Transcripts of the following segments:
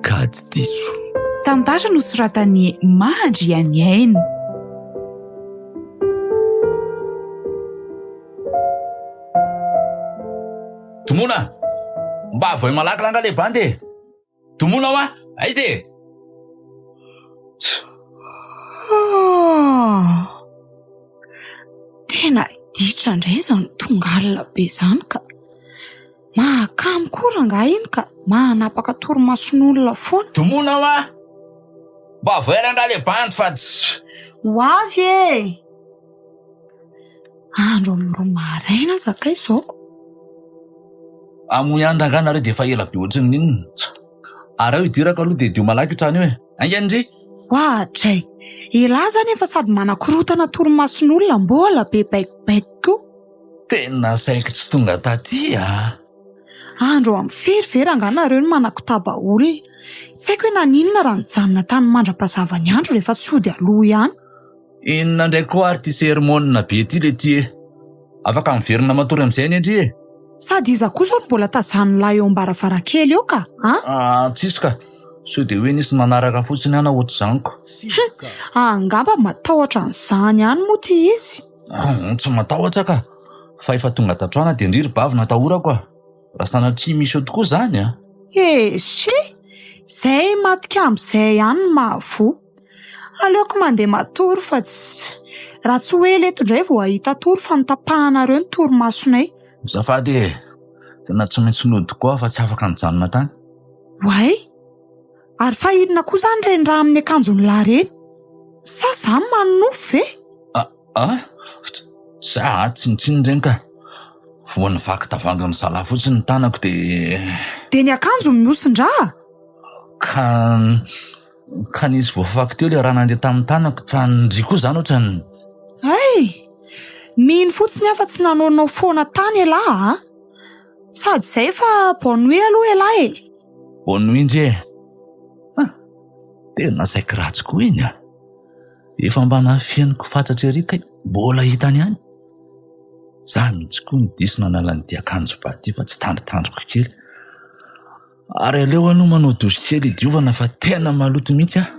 Kajy diso. Tantara nosoratan'i Mahandrianiaina. Tomona! Mba avoay malaky ranga le bandy e! Tomona hoa! Aiza e! Tena ditra indray izany tonga alina be izany ka! Mahakamo koa rangahy iny ka! Mahanapaka torimason'olona foana. Tomona hoa! Mba avoay rangahy le bandy fa tsy. Ho avy e! Andro amin'ny roa maraina aza kay izao. Hamoy ihany rangahy nareo dia efa ela be ohatran'ny inona. Araho hidirako aloha dia didio malaky io trano io e. Haingana ndry. Oadray! Elah zany efa sady manakorontana torimason'olona mbola be baikobaiko koa. Tena saiky tsy tonga taty a! Andro amin'ny firy ve rangahy nareo no manakotaba olona? Tsy haiko hoe naninona raha nijanona tany mandra-pazava ny andro rehefa tsy hody aloha ihany. Inona indray koa ary ity sermona be ity le ty e? Afaka miverina matory amin'izay anie ndry e! Sady iza koa izao no mbola tazanin'lah eo am-baravarankely eo ka a? Ah, tsisy ka! Sao dia hoe nisy nanaraka fotsiny aho na ohatr'izany ko. Hum! Angamba matahotra an'izany ihany moa ity izy. Hum, tsy matahotra ka! Fa efa tonga tatrana dia ndry ry bavy natahorako a! Raha sanatria misy eo tokoa izany a! Eche! Izay maty kamo izay ihany no mahavoa. Aleoko mandeha matory fa tsy. Raha tsy ho ela eto indray vao hahita tory fa notapahanareo ny torimasonay. Azafady e! Tena tsy maintsy nody koa aho fa tsy afaka nijanona tany. Oay! Ary fa inona koa izany ireny raha amin'ny akanjon'i lahy ireny? Sa za manonofy ve? Ah! Ah! Za tsinontsinona ireny ka! Voan'ny vaky tavoahangin'ny zalahy fotsiny ny tanako dia. Dia ny akanjo mihosin-drà? Ka. Ka nisy voafafako teo le raha nandeha tamin'ny tanako fa ndry koa zany ohatran'ny. Hay! Mino fotsiny aho fa tsy nanaonao foana tany ialahy a! Sady izay fa bonne nuit aloha ialahy e! Bonne nuit ndry e! Ah! Tena saiky ratsy koa iny a! Efa mba nafeniko fatratra ery kay mbola hitany ihany. Za mihitsy koa no diso nanala an'ity akanjo ba ity fa tsy tandrotandroko kely. Ary aleo aloha manao douche kely hidiovana fa tena maloto mihitsy aho.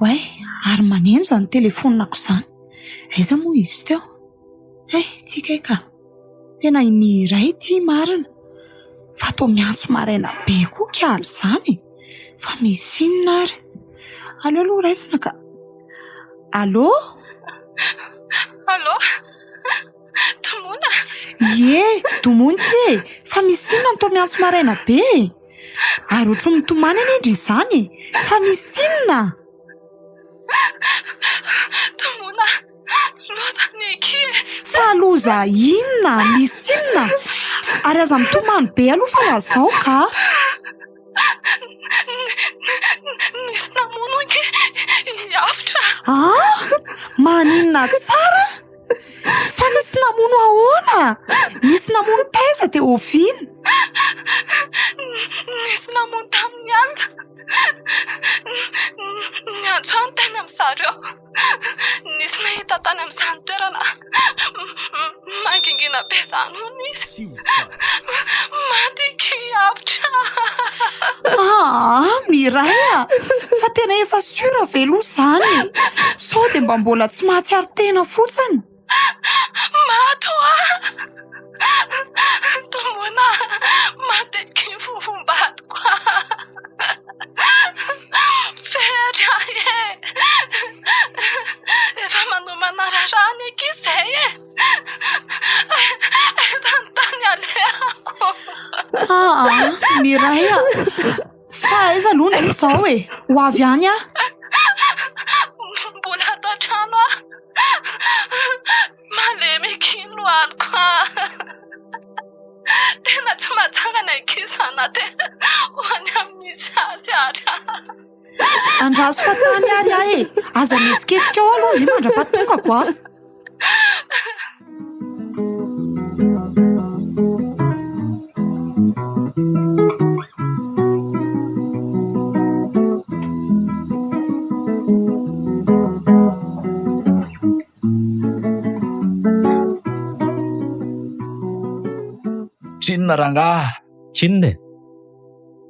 Oay, ary maneno izany telefaoniko izany. Aiza moa izy teo? Hay, tsy kay ka. Tena i Miray ity marina. Fa toa miantso maraina be koa kialy izany e. Fa misy inona ary? Aleo aloha raisina ka. Allô? Allô? Domona? Ie, Domona ity e. Fa misy inona no toa miantso maraina be e? Ary ohatran'ny mitomany anie ndry izany e. Fa misy inona? Domona, loza ny akia e! Fa loza inona? Misy inona? Ary aza mitomany be aloha fa lazao ka! Nisy namono ange i Avotra. An! Maninona tsara? Fa nisy namono ahoana? Nisy namono taiza dia oviana? Nisy namono tamin'ny alina. Niantso ahy ny tany amin-dry zareo. Nisy nahita tany amin'izany toerana mangingina be izany hono izy. Maty kiavotra. Aa, Miray a! Fa tena efa sûr ve aloha izany e? Sao dia mba mbola tsy mahatsiaro tena fotsiny? Maty hoa! Tomoina maty aky ny fofombadiko Fery ahy e! Efa manomana raharaha ny ankizy izay e! Aiza ny tany alehako? Aa, Miray a! Fa aiza aloha ndry izao e? Ho avy any aho. Mbola ato an-trano aho. Malemy akia ny lohaliko ah. Tena tsy mahatsara ny ankizy anaty ho any amin'ny misy azy ary. Andraso fa tany ary aho e! Aza mihetsiketsika ao aloha ndry mandra-pahatongako a! Tsinona rangaha. Tsinona e!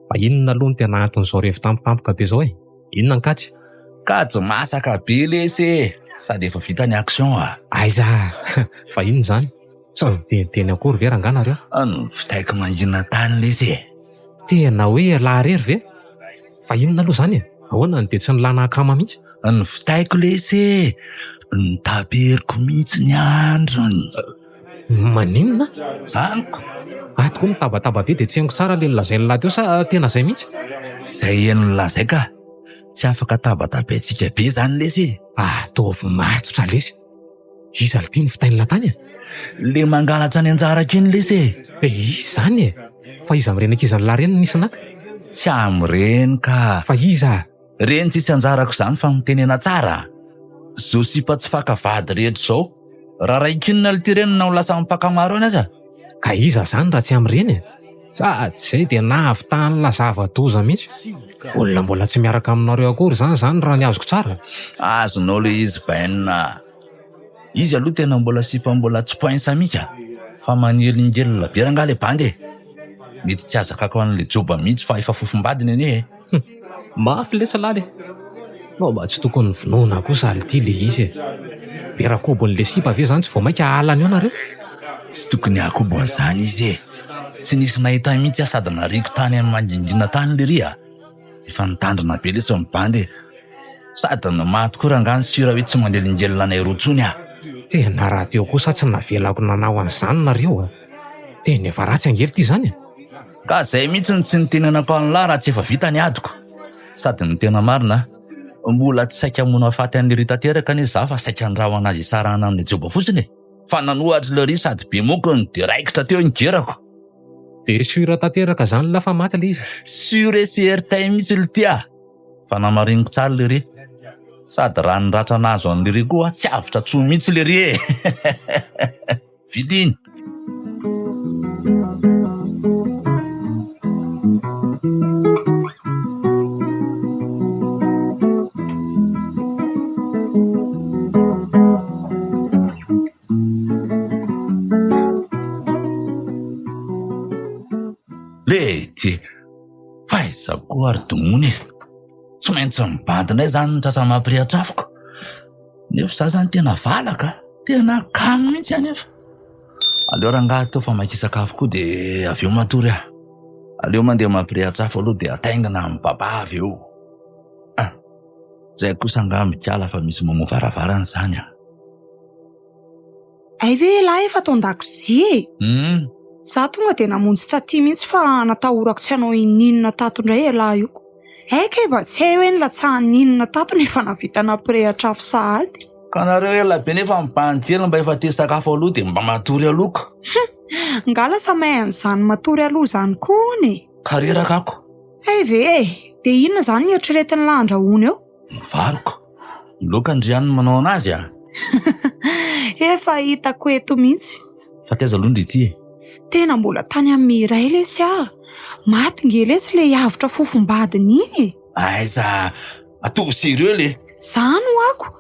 Fa inona aloha no tena anton'izao revy tampotampoka be izao e? Inona ny kajy? Kajy masaka be lesy e! Sady efa vita ny action a! Aiza! Fa inona izany? Sao niteniteny akory ve rangaha nareo? Nivitaiko mangina tany lesy e! Tena hoe ialahy irery ve? Fa inona aloha izany e? Ahoana no dia tsy nilana akama mihitsy? Nivitaiko lesy e! Notaperiko mihitsy ny androny. Maninona? Zany ko! Ato koa mitabataba be dia tsy henoko tsara le nolazain'lah teo sa tena zay mihitsy? Zay henon'lah zay ka! Tsy afaka tabatabaintsika be zany lesy e! Ataovy matotra lesy! Iza lty no fitain'lah tany e? Le mangalatra ny anjarako iny lesy e! E iza zany e? Fa iza amin'ireny ankizan'lah ireny no nisy naka? Tsy amin'ireny ka! Fa iza? Reny tsisy anjarako zany fa mitenena tsara a! Zao sipa tsy faka vady rehetra zao, raha raikinina lty reny na ho lasa mpaka maro any aza. Ka iza zany raha tsy amin'ireny e? Sady zay dia nahavitany zava-doza mihitsy. Olona mbola tsy miaraka aminareo akory zany zany raha ny azoko tsara. Azonao le izy bainn a! Izy aloha tena mbola sipa mbola tsy poinsa mihitsy a! Fa manelingelina be rangaha le bandy e! Mety tsy ahazakako an'le joba mihitsy fa efa fofombadiny anie e! Hum! Mafy lesy laly e! Nao mba tsy tokony vonoina kosa lty le izy e! De rakobon'le sipa ve zany tsy vao maika halany eo nareo? Tsy tokony hakobo an'izany izy e! Tsy nisy nahita mihitsy aho sady nariako tany amin'ny mangingina tany lery a! Efa nitandrina be lesy ny bandy e! Sady ny maty koa rangaha ny sira hoe tsy manelingelina anay roa tsony ah! Tena raha teo kosa tsy navelako nanao an'izany nareo a! Tena efa ratsy ange lty zany e! Ka zay mihitsy no tsy nitenenako an'lah raha tsy efa vita ny adiko. Sady ny tena marina, mbola tsy saika hamono hahafaty an'i Lery tanteraka anie za fa saika handrahona azy hisarahana amin'i Joba fotsiny e! Fa nanohatra Lery sady be mokony de raikitra teo ny gerako. De sûr tanteraka zany lah fa maty le izy? Sûr et certain mihitsy lty a! Fa namariniko tsara Lery. Sady raha ny ratra nahazo an'i Lery koa tsy avotra tsony mihitsy Lery e! Vita iny. Lety, fa aiza koa ary domony e? Tsy maintsy mibandy indray izany ny tratra mampirehitra afoko. Nefa za zany tena valaka, tena kamo mihitsy anefa. Aleo rangahy teo fa maika hisakafo koa dia avy eo matory aho. Aleo mandeha mampirehitra afo aloha dia ataingina amin'ny baba avy eo. Ah, zay kosa angaha mikala fa misy mamoha varavarana izany ah. Hay ve elah efa tao an-dakozia e? Hum. Za tonga dia namonjy taty mihitsy fa natahorako tsy hanao ininona tato indray elah io. Hay kay mba tsy hay hoe nilatsahan'ny inona tato no efa nahavita nampirehitra afo sahady. Ka nareo ela be nefa mibanjy kely mba efa te hisakafo aloha dia mba matory aloha ka. Hum! Nga lasa mahay an'izany matory aloha izany koa hono e? Ka reraka ako. Hay ve e! Dia inona izany ny eritreretin'lah andrahoana eo? Ny variko. Ny laoka ndry ihany no manao anazy a! Efa hitako eto mihitsy. Fa taiza aloha ndry ity e? Tena mbola tany amin'ny iray lesy aho. Maty nge lesy le avotra fofombadiny iny e! Aiza! Ataovy sérieux le! Zany ho'ako!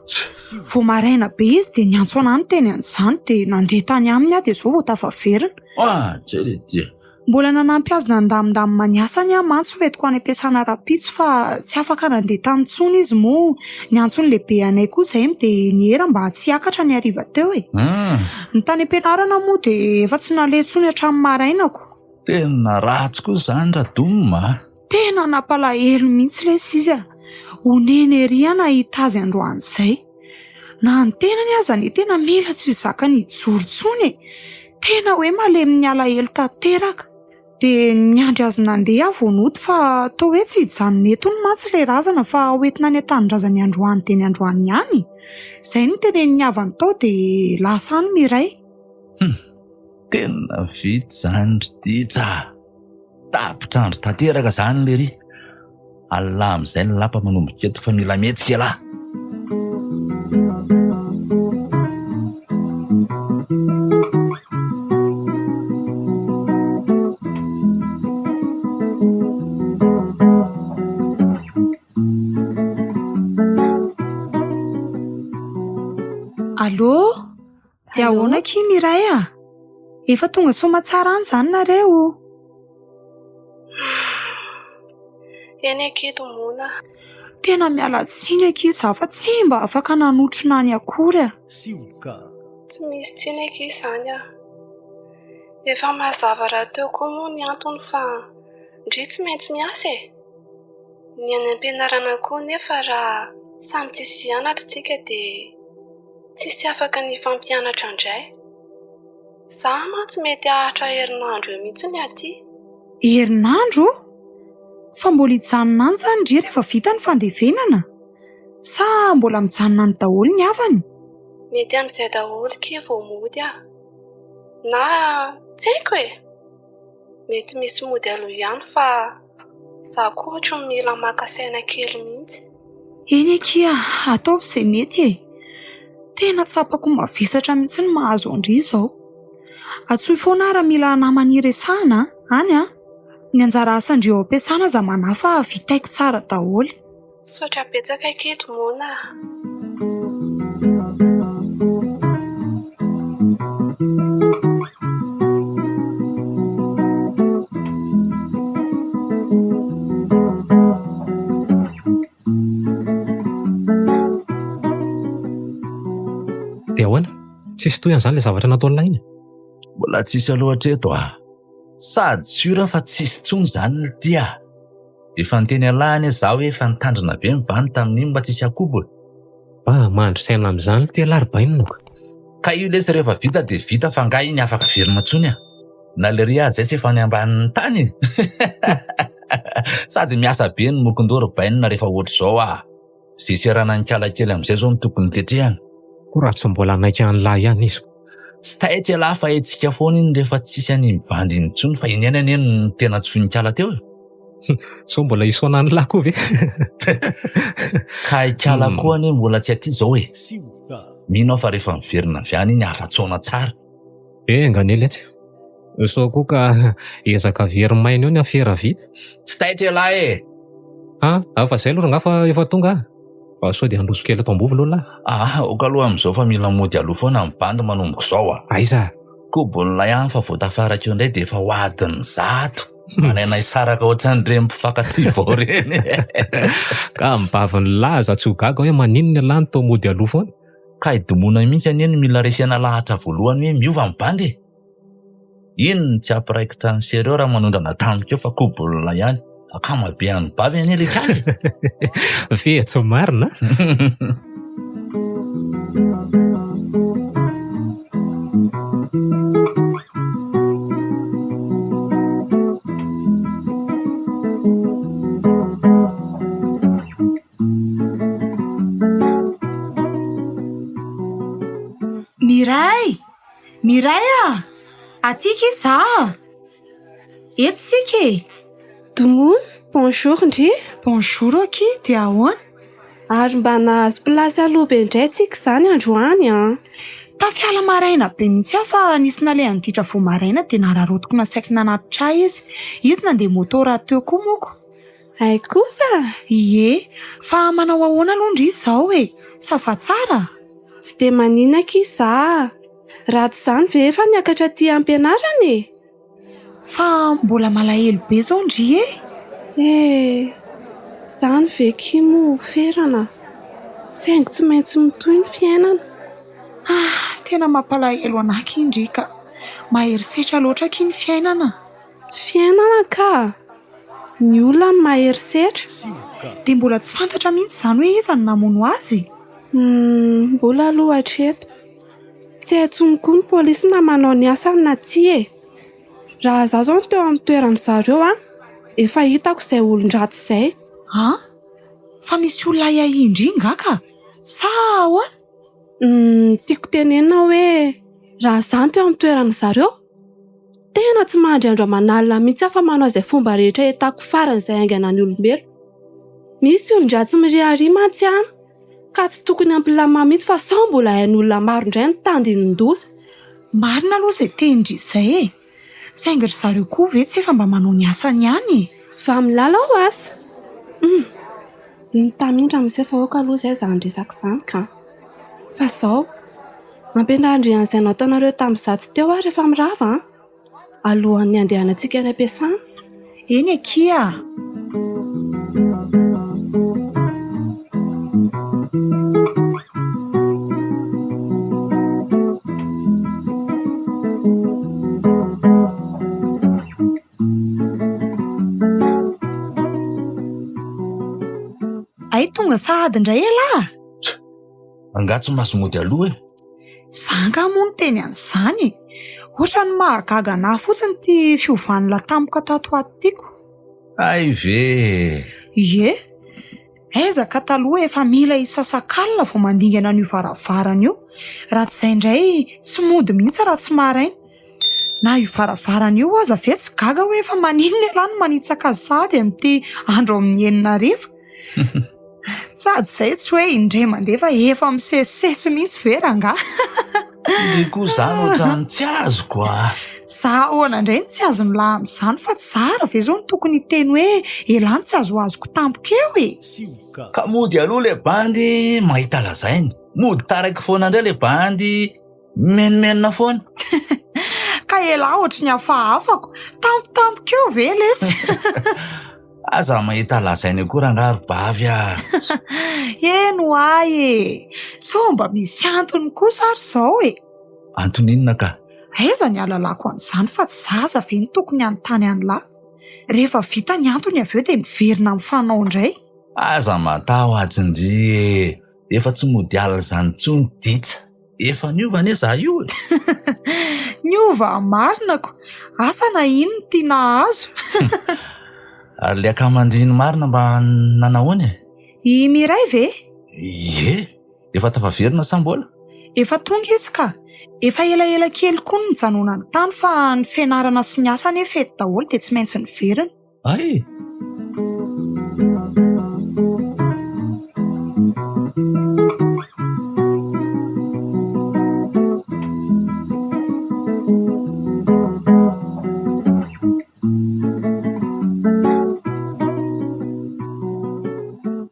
Vao maraina be izy dia niantso anah niteny an'izany dia nandeha tany aminy aho dia izao vao tafaverina. Ah! Jereo dia. Mbola nanampy azy nandamindamina ny asany aho mantsy hoentiko any am-piasana rahampitso fa tsy afaka nandeha tany intsony izy moa niantso ny lehibeanay koa izay dia niera mba tsy hiakatra ny hariva teo e. Ny tany am-pianarana moa dia efa tsy naleha intsony hatramin'ny marainako. Tena ratsy koa izany Radom a! Tena nampalahelo mihitsy lesy izy a! Onena ery aho nahita azy androany izay. Na ny tenany aza anie tena mila tsy zakany hijoro intsony e! Tena hoe malemin'ny alahelo tanteraka. Dia niandry azy nandeha aho vao nody fa toa hoe tsy hijanona eto hono mantsy ilay razana fa hoentina any an-tanindrazany androany dia ny androany ihany. Izay no tenenin'ny havany tao dia lasa any Mireille. Hum! Tena vita izany ry Ditra a! Tapitra andro tanteraka izany lery. Allah amin'izay ny lapa manomboka eto fa mila mihetsika ialahy. Allô? Dia ahoana akia Miray a? Efa tonga soamatsara any izany nareo? Eny akia Domoina a. Tena miala tsiny akia izaho fa tsy mba afaka nanotrona any akory a. Tsy misy tsiny akia izany a. Efa mazava rahateo koa moa ny antony fa ndry tsy maintsy miasa e. Ny any am-pianarana koa nefa raha samy tsisy hianatra isika dia tsisy afaka ny hifampianatra indray. Za mantsy mety haharitra herinandro eo mihitsy ny aty. Herinandro? Fa mbola hijanona any izany ndry rehefa vita ny fandevenana? Sa mbola mijanona any daholo ny havany? Mety amin'izay daholo kay vao mody aho. Na tsy haiko e! Mety misy mody aloha ihany fa za koa ohatry ny mila maka saina kely mihitsy. Eny akia, ataovy izay mety e! Tena tsapako mavesatra mihitsy ny mahazo an-dry izao. Antsoy foana aho raha mila namana hiresahana any an! Ny anjara asan-dry ao am-piasana aza manahy fa vitaiko tsara daholo. Misaotra betsaka akia Domoina a! Dia ahoana? Tsisy tohiny izany ilay zavatra nataon'ilay iny? Mbola tsisy aloha hatreto a! Sady sûr fa tsisy intsony izany ny ity a! Efa niteny an'lah anie za hoe efa nitandrina be ny bandy tamin'iny mba tsisy akobo e! Mba mandry saina amin'izany ity ialahy ry bainina ka! Ka io lesy rehefa vita dia vita fa nga iny afaka averina intsony a! Na le ry aza zay tsy efa any ambanin'ny tany e! Sady miasa be ny mokon-doha ry bainina rehefa ohatr'izao a! Ze seranan'ny kala kely amin'izay zao no tokony ketrehana. Koa raha tsy mbola hanaiky an'lah ihany izy. Tsy taitra ialahy fa haintsika foana iny rehefa tsisy an'iny bandy iny intsony fa iny ihany anie no tena antsoin'ny kala teo e! Sao mbola hisaona an'lah koa ve? Ka i kala koa anie mbola tsy aty zao e! Mino aho fa rehefa miverina avy any iny afa-tsaona tsara. Enga anie letsy. Sao koa ka ezaka very maina eo ny afera vita. Tsy taitra ialahy e! Ah, fa zay aloha rangahy fa efa tonga ah. Fa sao dia handroso kely ato am-bovo aloha lahy. Ah, ok aloha amin'izao fa mila mody aloha foana ny bandy manomboka izao ah. Aiza? Kobon'ilay any fa vao tafaraka eo indray dia efa ho adiny zato. Malaina hisaraka ohatran'ireny mpifankatia vao ireny. Ka mibavin'ny lahy aza tsy ho gaga hoe maninona ialahy no toa mody aloha foana. Ka i Domoina mihitsy anie no mila resena lahatra voalohany hoe miova ny bandy e! Iny no tsy hampiraikitra an'i Sereo raha manondrana tamiko eo fa kobolina ihany. Akama be an'i Bavy anie le kala e! Fetsy marina a! Miray! Miray ah! Aty akia za ah! Eto isika e! Domoina, bonjour ndry! Bonjour akia, dia ahoana? Ary mba nahazo place aloha be indray tsika izany androany an! Tafiala maraina be mihitsy aho fa nisy nalehan'i Ditra vao maraina dia nararaotiko nasaiko nanatitra ahy izy. Izy nandeha moto rahateo koa moko. Hay kosa! Ie, fa manao ahoana aloha ndry izao e? Ça va tsara? Tsy dia maninona akia za a! Raha tsy izany ve efa niakatra aty am-pianarana e? Fa mbola malahelo be izao ndry e! Eh! Izany ve akia moa ferana? Saingy tsy maintsy mitohy ny fiainana. Ah! Tena mampalahelo anah akia ndry ka! Mahery setra loatra akia ny fiainana. Tsy fiainana ka! Ny olona no mahery setra. Dia mbola tsy fantatra mihitsy izany hoe iza no namono azy? Humm, mbola aloha hatreto. Tsy hay intsony koa ny polisy na manao ny asany na tsia e! Raha izaho izao no teo amin'ny toeran-dry zareo an, efa hitako izay olon-dratsy izay. An! Fa misy olona ahiahian-dry nga ka? Sa ahoana? Humm, tiako tenenina hoe raha izaho no teo amin'ny toeran-dry zareo, Tena tsy mandry andro aman'alina mihitsy aho fa manao izay fomba rehetra ahitako faran'izay haingana ny olombelona. Misy olon-dratsy miriaria mantsy any ka tsy tokony hampilamina mihitsy fa sao mbola hain'olona maro indray ny tandindon-doza. Marina aloha izay tenin-dry izay e! Saingy ry zareo koa ve tsy efa mba manao ny asany ihany e? Fa milalao aza! Hum! Iny taminy ramose fa aoka aloha izay izany resaka izany ka! Fa izao, ampianarindry an'izay nataonareo tamin'izaho tsy teo aho rehefa mirava an! Alohan'ny handehanantsika any am-piasana. Eny akia a! Hay tonga sahady indray ialahy a! Angaha tsy mahazo mody aloha e? Za angaha moa niteny an'izany e? Ohatran'ny mahagaga anah fotsiny ity fiovan'la tampoka tato ho ato ity ko. Hay ve e! Ie! Aiza ka taloha efa mila hisasakalina vao mandingana an'io varavarana io. Raha tsy izay indray tsy mody mihitsy raha tsy maraina. Na io varavarana io aza ve tsy gaga hoe efa maninona ialahy no manitsaka azy sahady amin'ity andro amin'ny enina hariva? Sady izay tsy hoe indray mandeha fa efa misesisesy mihitsy ve rangahy? Ndry koa izany ohatran'ny tsy azoko a! Za ahoana indray no tsy azon'lah amin'izany fa tsy za ary ve izao no tokony hiteny hoe elah no tsy azoazoko tampoka eo e! Ka mody aloha le bandy mahita lazainy, mody taraiky foana indray le bandy Mimenomenona foana. Ka elah ohatry ny hafahafako. Tampotampoka eo ve lesy? Aza mahita lazaina eo koa rangaha ry bavy a! Eny ho ahy e! Sao mba misy antony kosa ary izao e! Antony inona ka? Aiza ny ahalalako an'izany fa tsy zaza ve no tokony hanontany an'lah? Rehefa vita ny antony avy eo dia miverina amin'ny fanao indray. Aza matahotra ndry e! Efa tsy mody alina izany intsony ditsa. Efa niova anie za io e! Niova marina ko! Asa na inn no tiana hahazo. Ary le akaman-driny marina mba nanahoana e? I Miray ve? Ie! Efa tafaverina sa mbola? Efa tonga izy ka! Efa elaela kely koa no nijanonany tany fa ny fianarana sy ny asa anie fety daholo dia tsy maintsy niverina. Hay!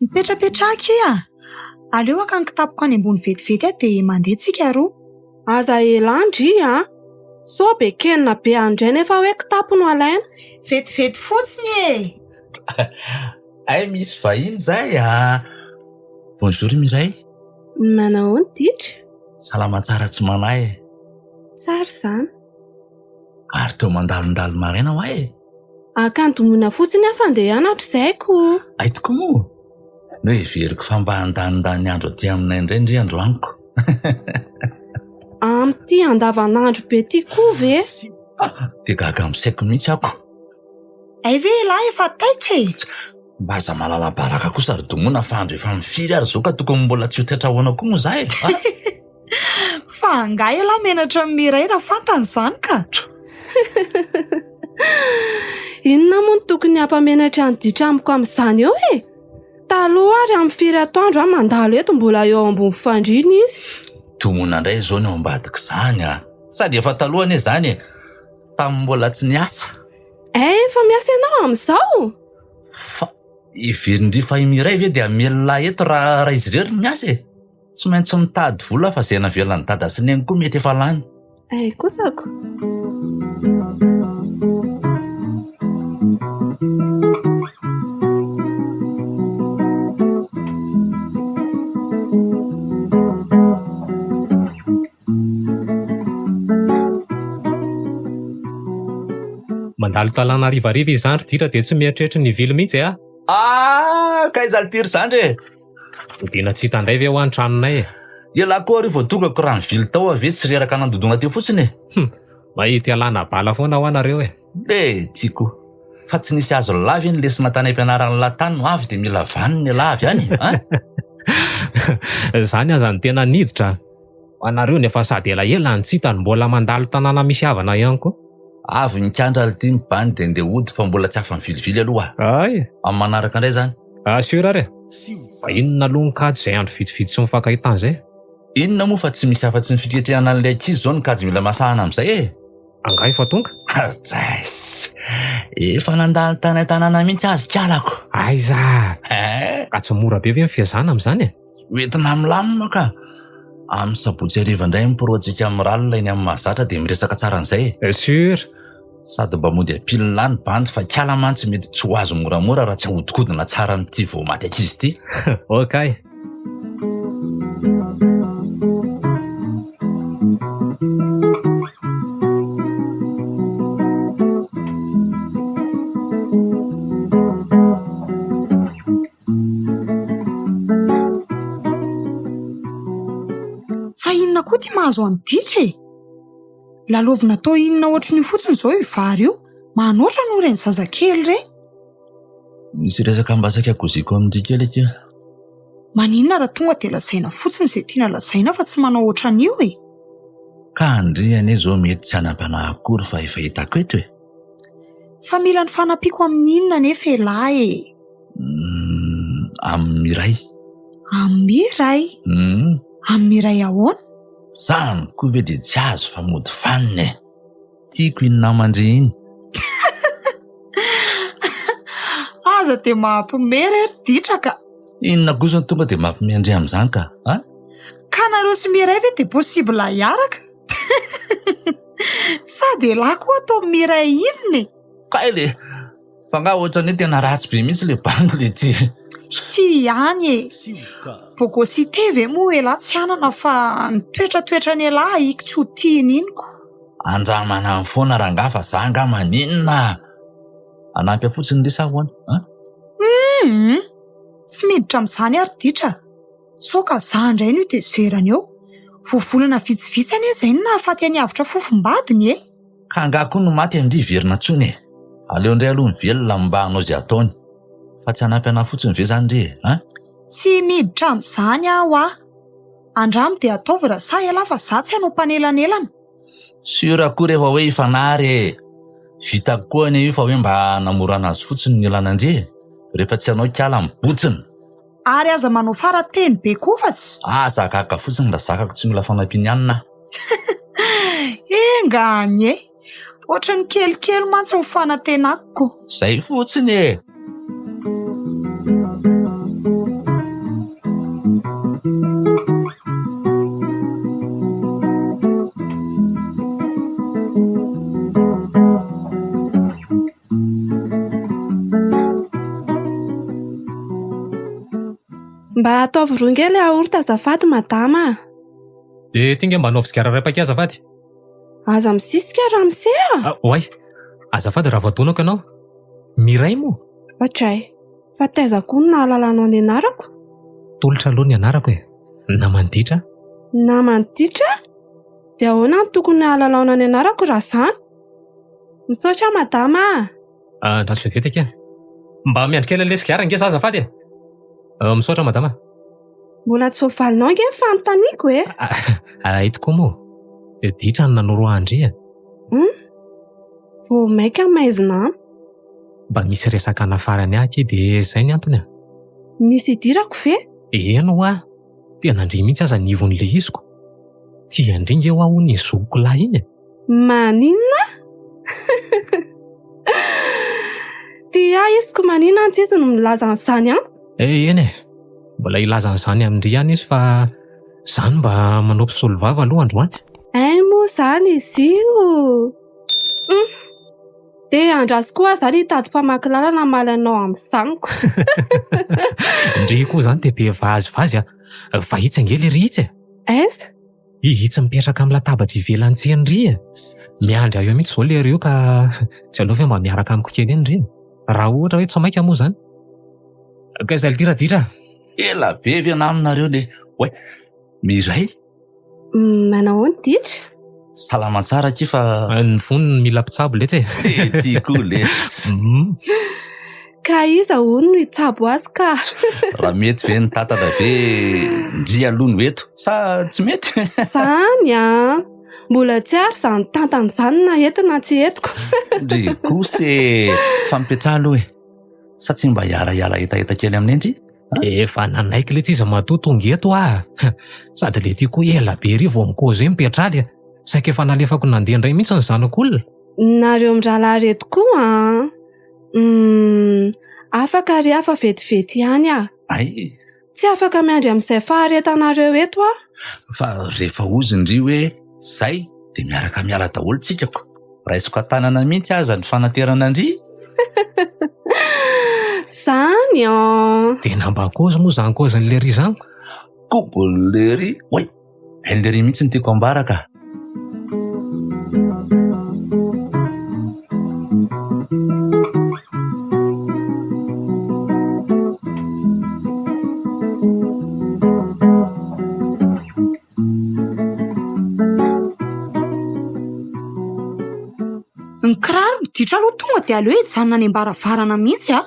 Mipetrapetraha akia a! Aleo haka ny kitapoko any ambony vetivety aho dia mandeha tsika roa. Aza ela ndry a! Sao be kenina be any indray nefa hoe kitapo no alaina. Vetivety fotsiny e! Hay misy vahiny zay a! Bonjour Mireille. Manahoana Ditra? Salama tsara tsy manahy e! Tsara izany. Ary teo mandalondalo maraina hoa e! Akandomoina fotsiny aho fa andeha hianatra izay ko! Hay tokoa moa! Noheveriko fa mba handanindany andro aty aminay indray ndry androany ko. Amin'ity andavanandro be ity koa ve? Dia gaga amin'ny saiko mihitsy aho ko. Hay ve ialahy efa taitra e? Mba aza malala baraka kosa ry Domona fa andro efa mifiry ary izao ka tokony mbola tsy ho taitra ahoana koa moa za e? Fa angaha ialahy menatra amin'i Mireille raha fantany izany ka? Inona moa no tokony hampamenatra an'i Ditra amiko amin'izany eo e? Taloha ary amin'ny firy atoandro aho mandalo eto mbola eo ambony fandriana izy. Domona indray izao ny ao ambadik'izany a! Sady efa taloha anie izany e! Tamin'ny mbola tsy niasa. Eh, efa miasa ianao amin'izao? Fa heverin-dry fa i Mireille ve dia hamelona ahy eto raha izy irery no miasa e? Tsy maintsy mitady vola fa izay navelan'i dada sy neny koa mety efa lany. Ay kosa ko. Mandalo talana harivariva izany ry ditra dia tsy mieritreritra ny hivily mihitsy a! Ah! K'aiza ry ry zandry e! Todiana tsy hita indray ve hoa ny tranonay e? Ialahy koa ary vao tonga ko raha nivily tao aho ve tsy reraka nandodona teo fotsiny e? Hum! Mahita ialana bala foana hoa nareo e! Le tiako. Fa tsy nisy azon'lah ve ny lesona tany ampianaran'lah tany no avy dia mila vaniny ialahy avy any a? Zany aza no tena niditra. Anareo nefa sady elaela no tsy hita no mbola mandalo tanàna misy havana ihany koa. Avy nikandra lty ny bandy dia ndeha hody fa mbola tsy afa-mivilivily aloha. Ay! Amin'ny manaraka indray izany. Ah, sûr ary e. Fa inona aloha ny kajy izay andro vitsivitsy tsy mifankahitana izay? Inona moa fa tsy misy afa-tsy ny fiketrehana an'ilay ankizy izao ny kajy mila masahana amin'izay e! Angaha efa tonga? Jais! Efa nandalo tany an-tanàna mihitsy azy kalako. Aiza! Eh? Ka tsy mora be ve ny fiazana amin'izany e? Hoentina milamina ka! Amin'ny sabotsy hariva indray ny pro-ntsika miralina eny amin'ny mahazatra dia miresaka tsara an'izay e. Sûr! Sady mba mody ampilina ny bandy fa kiala mantsy mety tsy ho azo moramora raha tsy ahodikodina tsara amin'ity vao maty ankizy ity. Ok. Fa inona koa ity mahazo an'i Ditra e? Lalaovina atao inona ohatran'io fotsiny izao io vary io? Manoatra noho ireny zazakely ireny. Misy resaka mba saika koziko amin-dry kely akia. Maninona raha tonga dia lazaina fotsiny izay tiana lazaina fa tsy manao ohatran'io e? Ka ndry anie izao mety tsy hanam-panahy akory fa efa hitako eto e! Fa mila ny fanampiako amin'ny inona anefa elah e? Uhm, amin'ny Miray. Amin'ny Miray? Uhm. Amin'ny Miray ahoana? Zany koa ve dia tsy azo fa mody fanina e! Tiako iny naman-dry iny. Aza dia mampime re ry ditra ka! Inona kosa no tonga dia mampime an-dry amin'izany ka? A? Ka nareo sy Miray ve dia possible hiaraka? Sady elah koa atao Miray inona e? Kay le! Fa nga ohatran'ny hoe tena ratsy be mihitsy le bandy le ty. Tsy ihany e! Bogosité ve moa elah tsy hanana fa ny toetratoetran'elah ahiko tsy ho tiany iny ko. Andramana any foana rangaha fa za nga maninona? Hanampy ahy fotsiny re sa ahoana an? Humm! Tsy miditra amin'izany ary ditra. Sao ka za indray no hitezerany eo. Vao volana vitsivitsy anie izay no nahafaty an'i Avotra fofombadiny e! Ka angaha koa no maty an-dry hiverina intsony e! Aleo indray aloha mivelona mba hanao izay ataony. Fa tsy hanampy anah fotsiny ve izany ry e! An? Tsy miditra amin'izany aho a! Andramo dia ataovy raha sahy ialahy fa za tsy hanao mpanelanelana. Sûr koa rehefa hoe hifanary e! Vitako koa anie io fa hoe mba hanamorana azy fotsiny ny ilana an-dry e! Rehefa tsy hanao kiala mibotsina! Ary aza manao fara-teny be koa fa tsy. Aza gaga fotsiny raha zakako tsy mila fanampian'i anona aho. Enga anie! Ohatran'ny kelikely mantsy ny fanantenako ko. Zay fotsiny e! Mba ataovy roa nge le yaourt azafady madama a! Dia ity nge mba anaovy sigara iray paquet azafady. Aza misisika ramose a! Ah, oay! Azafady raha voadonako ianao. Miray moa? Ohatray! Fa taiza koa no nahalalanao ny anarako? Tolotra aloha ny anarako e! Naman'i Ditra. Naman'i Ditra? Dia ahoana no tokony hahalalaona ny anarako raha izany? Misaotra madama a! Ah, andraso vetivety akia. Mba miandry kely an'ilay sigara ange za azafady e! Ah, misaotra madama. Mbola tsy voavalinao ange ny fanontaniako e! Hay tokoa moa. Ditra no nanoro ahy an-dry e. Hum! Vao mainka maizina amiko. Mba misy resaka anafarany ahy akia dia izay ny antony e. Nisy idirako ve? Eny hoa! Tena ndry mihitsy aza ny ivon'ilay iziko. Tian-dry nge hoa hono iny zokiko lahy iny e! Maninona? Tia ahy izy ko maninona antsy izy no milaza an'izany amiko? Eh eny e! Mbola hilaza an'izany amin-dry ihany izy fa za no mba manao mpisolovava aloha androany. Hay moa izany izy io! Hum! Dia andraso koa aho izany hitady mpamaky lalana hamaly anao amin'izany ko. Ndry koa izany dia be vazivazy a! Fa itsy ange le ry itsy e! Aiza? I itsy mipetraka amin'ny latabatra ivelan'ny tsena ry e! Miandry ahy eo mihitsy izao lery io ka tsy aleo ve mba miaraka amiko kely eny ry e? Raha ohatra hoe tsy maika moa izany. Ka izay ity Raditra a! Ela be ve naminareo le oay Miray? Manao ahoana Ditra? Salama tsara akia fa. Ny fony no mila mpitsabo letsy e. Ity koa letsy. Ka iza hono no hitsabo azy ka? Raha mety ve ny tatana ve ndry aloha no eto sa tsy mety? Zany an! Mbola tsy ary izany tantana izany na eto na tsy etiko. Ndry kosa e! Fa mipetraha aloha e! Sa tsy mba hiara-hiala hetaheta kely aminay ndry? Efa nanaiky letsy izy matoa tonga eto ah. Sady le ty koa ela be ery vao mi-causer mipetraly. Saika efa nalefako nandeha indray mihitsy ny zanak'olona. Nareo mirahalahy reto koa an! Humm, afaka ry aho fa vetivety ihany ah. Hay! Tsy afaka miandry amin'izay faharetanareo eto aho. Fa rehefa hozy ndry hoe zay dia miaraka miala daholo tsika ko. Raisiko an-tanana mihitsy aza ny fanaterana ndry. Zany an! Tena mba kôzy moa zany kôzin'i Lery zany ko. Kobon'i Lery, oay! Hain'i Lery mihitsy ny tiako ambara ka. Ny kiraro miditra aloha tonga dia aleo hijanona any am-baravarana mihitsy a!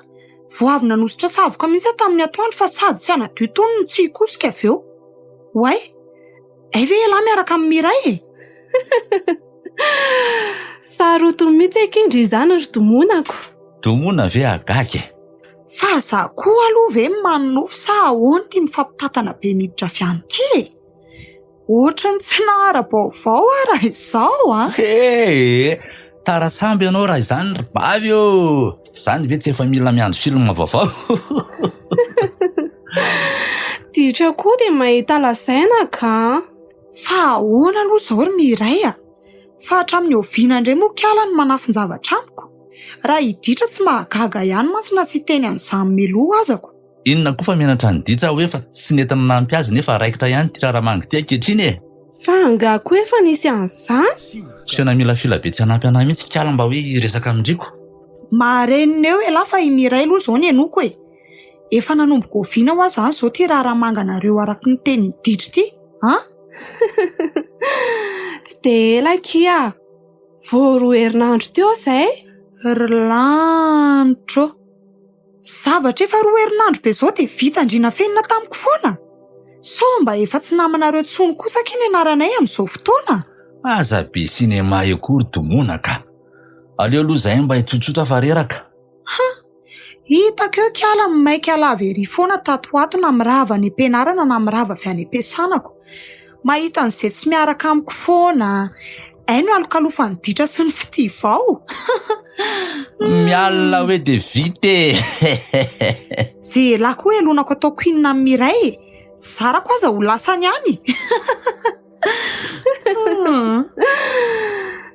Vao avy nanosotra savoka mihitsy aho tamin'ny atoandro fa sady tsy hanadio itony no tsy hikosika avy eo. Oay! Hay ve ialahy miaraka amin'i Miray e? Sarotiny mihitsy akia ndry izany ry Domonako. Domona ve hahagaga e? Fa za koa aloha ve manonofy sa ahoana ity mifampitantana be miditra avy any ity e? Ohatran'ny tsy nahara-baovao aho raha izao an! He! Tara sambo ianao raha izany ry bavy ô! Izany ve tsy efa mila miandry film vaovao? Ditra koa dia mahita lazaina ka! Fa ahoana aloha izao ry Miray a? Fa hatramin'ny oviana indray moa kala no manafin-javatra amiko? Raha i Ditra tsy mahagaga ihany mantsy na tsy hiteny an'izany mialoha azako. Inona koa fa menatra an'i Ditra aho hoe fa tsy nety nanampy azy nefa raikitra ihany ity raharaha ity ankehitriny e! Fa angaha koa efa nisy an'izany? Seho namilafila be tsy hanampy anah mihitsy kala mba hoe hiresaka amin-driko. Marenina eo elah fa i Miray aloha izao ny henoiko e! Efa nanomboka oviana hoa izany izao ity raharaha manganareo araka ny tenin'i Ditra ity an? Tsy dia ela akia! Vao roa herinandro teo izay! Ry lanitra ô! Zavatra efa roa herinandro be izao dia vita ndry nafenina tamiko foana? Sao mba efa tsy namanareo intsony kosa akia ny anaranay amin'izao fotoana? Aza be cinéma eo koa ry Domona ka! Aleo aloha izahay mba hitsotsotra fa reraka. Ha! Hitako eo kiala ny maika lava ery foana tato ho ato na mirava any am-pianarana na mirava avy any am-piasanako. Mahita an'izay tsy miaraka amiko foana. Hay no alokalofan'ny ditra sy ny fitia vao. Mialona hoe dia vita e! Ze elah koa elonako ataoko inona amin'i Miray e! Tsy zarako aza ho lasany any.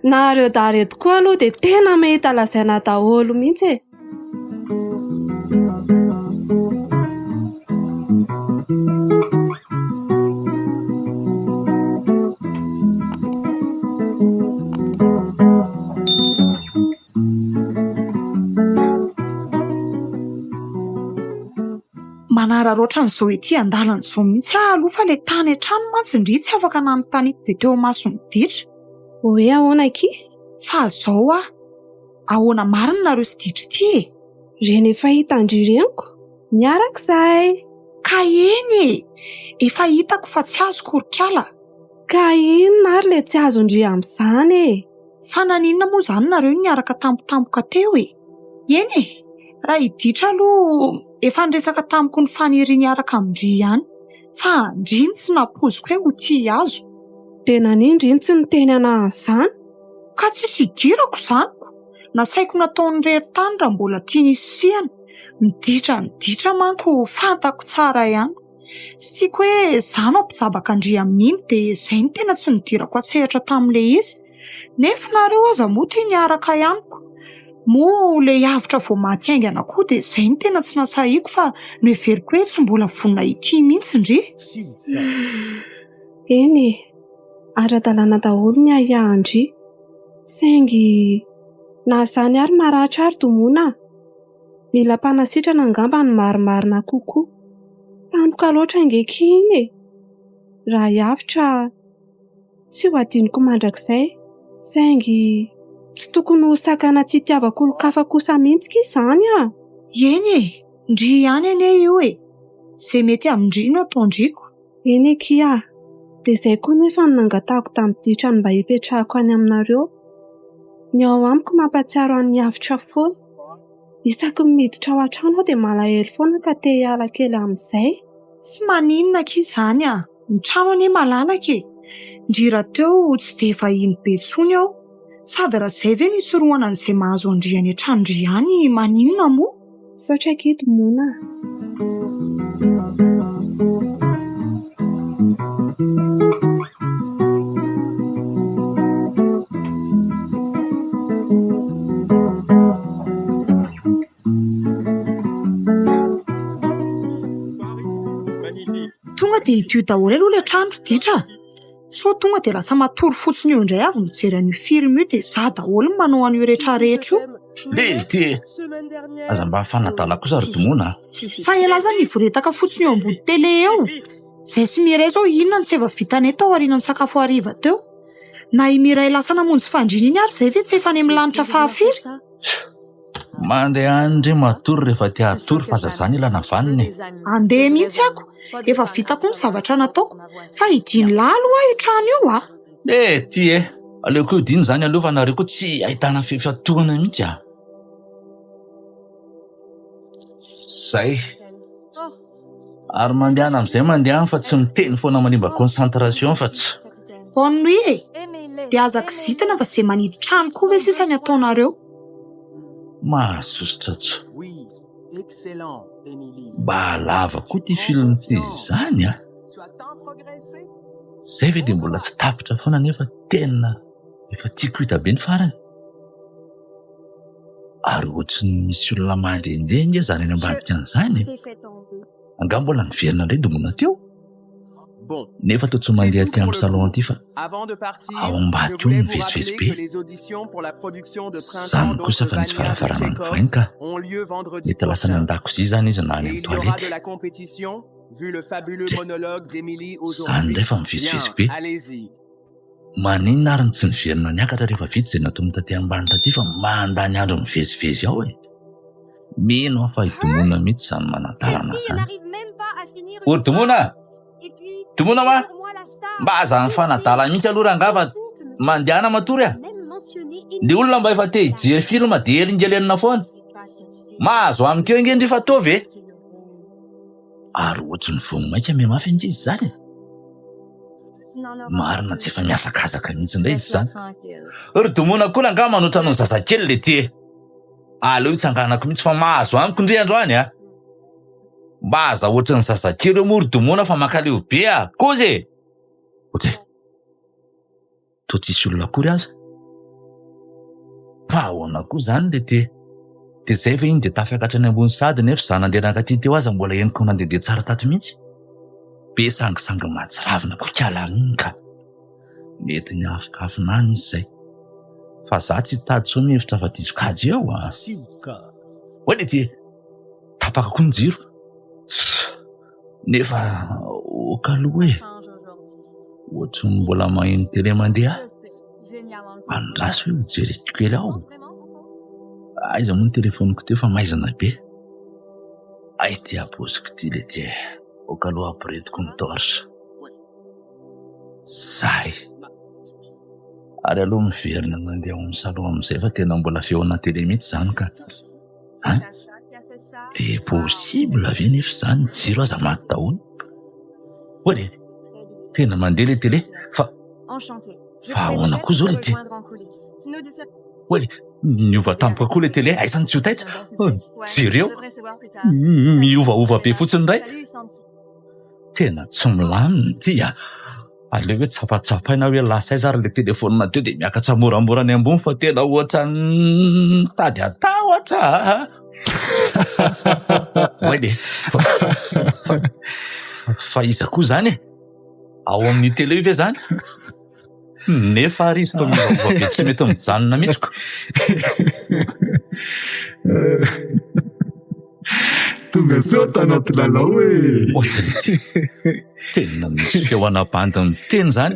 Nareo dahy reto koa aloha dia tena mahita lazaina daholo mihitsy e! Manararaotra an'izao ety an-dalana izao mihitsy aho aloha fa ilay tany an-trano mantsy ndry tsy afaka nanontaniako be teo imason'i Ditra. Hoe ahoana akia? Fa izao aho, Ahoana marina nareo sy Ditra ity e? Reny efa hitan-dry reniko, miaraka izahay. Ka eny e! Efa hitako fa tsy azoko ry kala. Ka inona ary ilay tsy azon-dry amin'izany e? Fa naninona moa izany nareo no niaraka tampotampoka teo e? Eny e! Raha i Ditra aloha efa niresaka tamiko ny faniriany hiaraka amin-dry ihany. Fa ndry no tsy nampoiziko hoe ho tia azo. Dia naninona ndry no tsy niteny anah an'izany? Ka tsisy idirako izany ko! Nasaiko nataony irery tany raha mbola tiany hisihana. Ny ditra ny ditra manko fantako tsara ihany. Tsy tiako hoe za no hampijabaka an-dry amin'iny dia izay no tena tsy nidirako an-tsehatra tamin'ilay izy. Nefa nareo aza moa tia niaraka ihany ko! Moa ilay avotra vao maty haingana koa dia izay no tena tsy nasahiko fa noheveriko hoe tsy mbola vonona hitia mihitsy ndry. Eny e! Ara-dalàna daholo ny ahiahin-dry. Saingy na izany ary maratra ary Domona a! Mila mpanasitrana angamba ny marimarina kokoa. Tampoka loatra ange akia iny e! Raha hiavotra tsy ho adinoko mandrakizay. Saingy tsy tokony ho sakana tsy hitiavako olon-kafa kosa mihitsy akia izany a! Eny e! Ndry ihany anie io e! Izay mety amin-dry no ataon-driko. Eny akia a! Dia izay koa nefa no nangatahako tamin'i Ditra ny mba hipetrahako any aminareo. Ny ao amiko mampahatsiaro an'i Avotra foana. Isaky ny miditra ao an-trano aho dia malahelo foana ka te hiala kely amin'izay. Tsy maninona akia izany a! Ny trano anie malalaka e! Ndry rahateo tsy dia vahiny be intsony ao. Sady raha izay ve no hisorohana an'izay mahazo an-dry any an-tranon-dry any maninona moa? Misaotra akia Domoina a! Tonga dia hidio daholo aloha ilay trano ry ditra a! Sao tonga dia lasa matory fotsiny eo indray avy mijery an'io film io dia za daholo no manao an'io retraretra io. Lety e! Aza mba mifanadala kosa ry Domoina a! Fa elah zany hivoretaka fotsiny eo ambony télé eo! Zay sy Mireille zao inona no tsy efa vitanay tao aorianan'ny sakafo hariva teo? Na i Mireille lasa namonjy fandriana iny ary zay ve tsy efa any amin'ny lanitra fahafiry? Mandeha any ndry matory rehefa te hatory fa aza zany ilana vanona e. Andeha mihitsy ako, efa vita koa ny zavatra nataoko fa hidiny lahy aloha io trano io a! Eh ty e! Aleoko hidiny zany aloha fa nareo koa tsy ahitana fifantohana mihitsy a! Zay. Ary mandehana amin'izay mandehana fa tsy miteny foana manimba concentration fa tsy. Bonne nuit e! Dia aza kizitina fa izay manidy trano koa ve sisa ny ataonareo? Mahasosotra tsy. Mba lava koa ity film ity izany a! Izay ve dia mbola tsy tapitra foana nefa tena efa tiako hita be ny farany. Ary ohatry ny misy olona mandehandeha ange izany any ambadika any izany e. Angaha mbola niverina indray Domona teo? Nefa toa tsy mandeha aty amin'ny salon aty fa ao ambadika ao no mivezivezy be. Izany kosa fa nisy varavarana nivainy ka. Mety lasa any an-dakozia izany izy na any amin'ny toilette. Izany indray fa mivezivezy be. Maninona ary no tsy niverina niakatra rehefa vita izay nataony taty ambany taty fa mandany andro mivezivezy ao e! Mino aho fa i Domoina mihitsy izany manadalana izany. O ry Domoina a! Domoina hoa! Mba aza mifanadala mihitsy aloha rangahy fa mandehana matory a! Ny olona mba efa te hijery film dia elingelenina foana. Mahazo amiko eo ange ndry fa ataovy e! Ary ohatry ny vao mainka mihamafy ange izy izany e! Marina tsy efa mihazakazaka mihitsy indray izy izany. Ry Domoina koa angaha manoatra noho ny zazakely le ty e! Aleo hitsanganako mihitsy fa mahazo amiko ndry androany a! Mba aza ohatry ny zazakely eo moa ry Domoina fa mankaleo be a! Kozy e! Ohatry e! Toa tsisy olona akory aza. Fa ahoana koa izany le ty? Dia izay ve iny dia tafiakatra any ambony sahady nefa izaho nandeha nankaty teo aza mbola henoko nandehandeha tsara tato mihitsy. Be sangisangy mahatsiravina koa kialana iny ka. Mety miafokafona any izy izay. Fa za tsy hitady sao mihevitra fa diso kajy eo a. Oay le ty, tapaka koa ny jiro. Nefa ok aloha e. Ohatry ny mbola maheno télé mandeha. Andraso hoe hojereko kely ao. Aiza moa ny telefoniko teo fa maizina be. Ay ty apaosiko ty le ty. Ok aloha ampiretiko ny torche. Zay. Ary aloha miverina mandeha ao amin'ny salon amin'izay fa tena mbola feona télé mihitsy izany ka. Hein? Dia possible ve nefa izany ny jiro aza maty daholo? Oa e! Tena mandeha le télé fa fa ahoana koa izao le ty? Oa e! Niova tampoka koa le télé, aiza no tsy ho taitra? Jereo! Miovaova be fotsiny indray. Tena tsy milamina ity a! Aleo hoe tsapatsapaina hoe lasa aiza ary le telephone teo dia miakatra moramora any ambony fa tena ohatran'ny mitady hatahotra a! Oay le fa fa fa iza koa zany e? Ao amin'ny télé io ve zany? Nefa ary izy toa miovaova be tsy mety mijanona mihitsy ko. Tonga soa tanaty lalao e. Ohatran'ny tena misy feo ana-bandy miteny izany.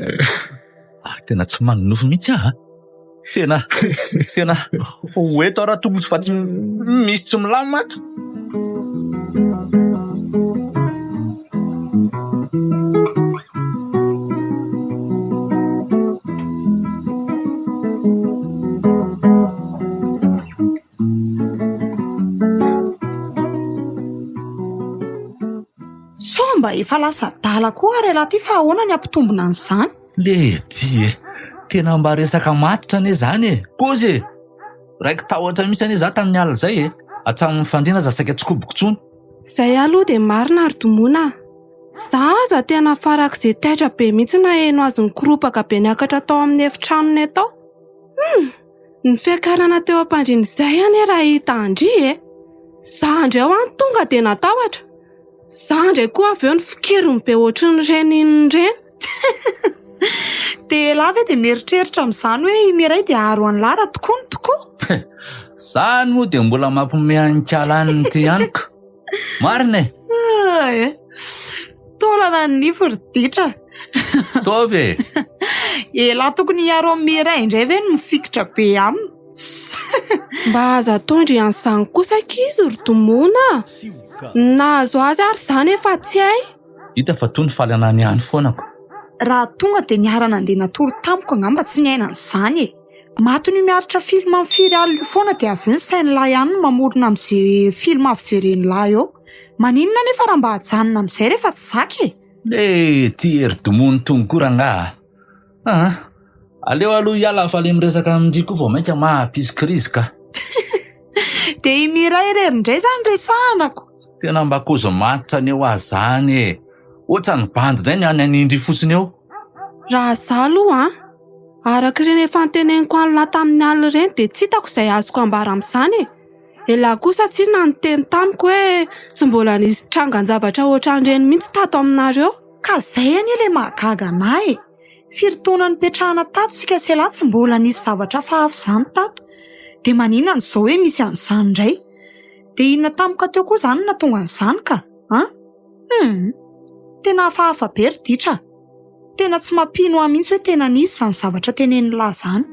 Ary tena tsy manonofy mihitsy aho. Tena tena ho eto aho raha tokony fa tsy misy tsy milamina ato. mba efa lasa adala koa ary ialahy ity fa ahoana ny hampitombina an'izany? Lety e! Tena mba resaka matotra anie izany e! Kozy e! Raiki-tahotra mihitsy anie za tamin'ny alina izay e! Hatramin'ny fandriana aza saika tsy koboko intsony. Izay aloha dia marina ry Domoina a! Za aza tena farak'izay taitra be mihitsy naheno azy nikoropaka be niakatra tao amin'ny efitranonay tao. Hum! Ny fiakarana teo am-pandriana izay anie raha hita an-dry e! Za indray ho'a no tonga dia natahotra. Za indray koa avy eo nifikiriny be ohatrin'ireny inona ireny. Dia elah ve dia mieritreritra amin'izany hoe i Mireille dia haharo an'lah raha tokoa ny tokoa? Zany moa dia mbola mampiomehy an'i Kala any ity ihany ko. Marina e! Ah, eh. Taolana ny nify ry ditra. Taovy e! Elah tokony hiaro amin'i Mireille indray ve no mifikitra be aminy? Mba aza ataondry an'izany kosa ankizy ry Domoina a! Ny nahazo azy ary izany efa tsy hay. Hita fa toa ny faly anany ihany foana ko. Raha tonga dia niara-nandeha natory tamiko angamba tsy niaina an'izany e! Matin'io miaritra film amin'ny firy alina io foana dia avy eo ny sain'lah ihany no mamorona amin'izay film avy jeren'lah eo. Maninona anefa raha mba ajanona amin'izay rehefa tsy zaka e! Le ty hery domono tony koa rangaha a! Aa! Aleo aloha hiala fa le miresaka amin-dry koa vao mainka maha-pisy krizy ka! Dia i Miray irery indray izany resahana ko! Tena mba kozy matotra anie hoa zany e! Ohatran'ny bandy indray ny any an'indry fotsiny eo. Raha za aloha an, araka ireny efa noteneniko an'lah tamin'ny alina ireny dia tsy hitako izay azoko ambara amin'izany e! Elah kosa tsinona niteny tamiko hoe tsy mbola nisy trangan-javatra ohatran'ireny mihitsy tato aminareo. Ka zay anie le mahagaga anah e! Firy taona nipetrahana tato tsika sy elah tsy mbola nisy zavatra hafahafa izany tato. Dia maninona no izao hoe misy an'izany indray? Dia inona tampoka teo koa izany no nahatonga an'izany ka? An? Humm. Tena hafahafa be ry ditra a! Tena tsy mampino ahy mihitsy hoe tena nisy izany zavatra tenenin'lah izany.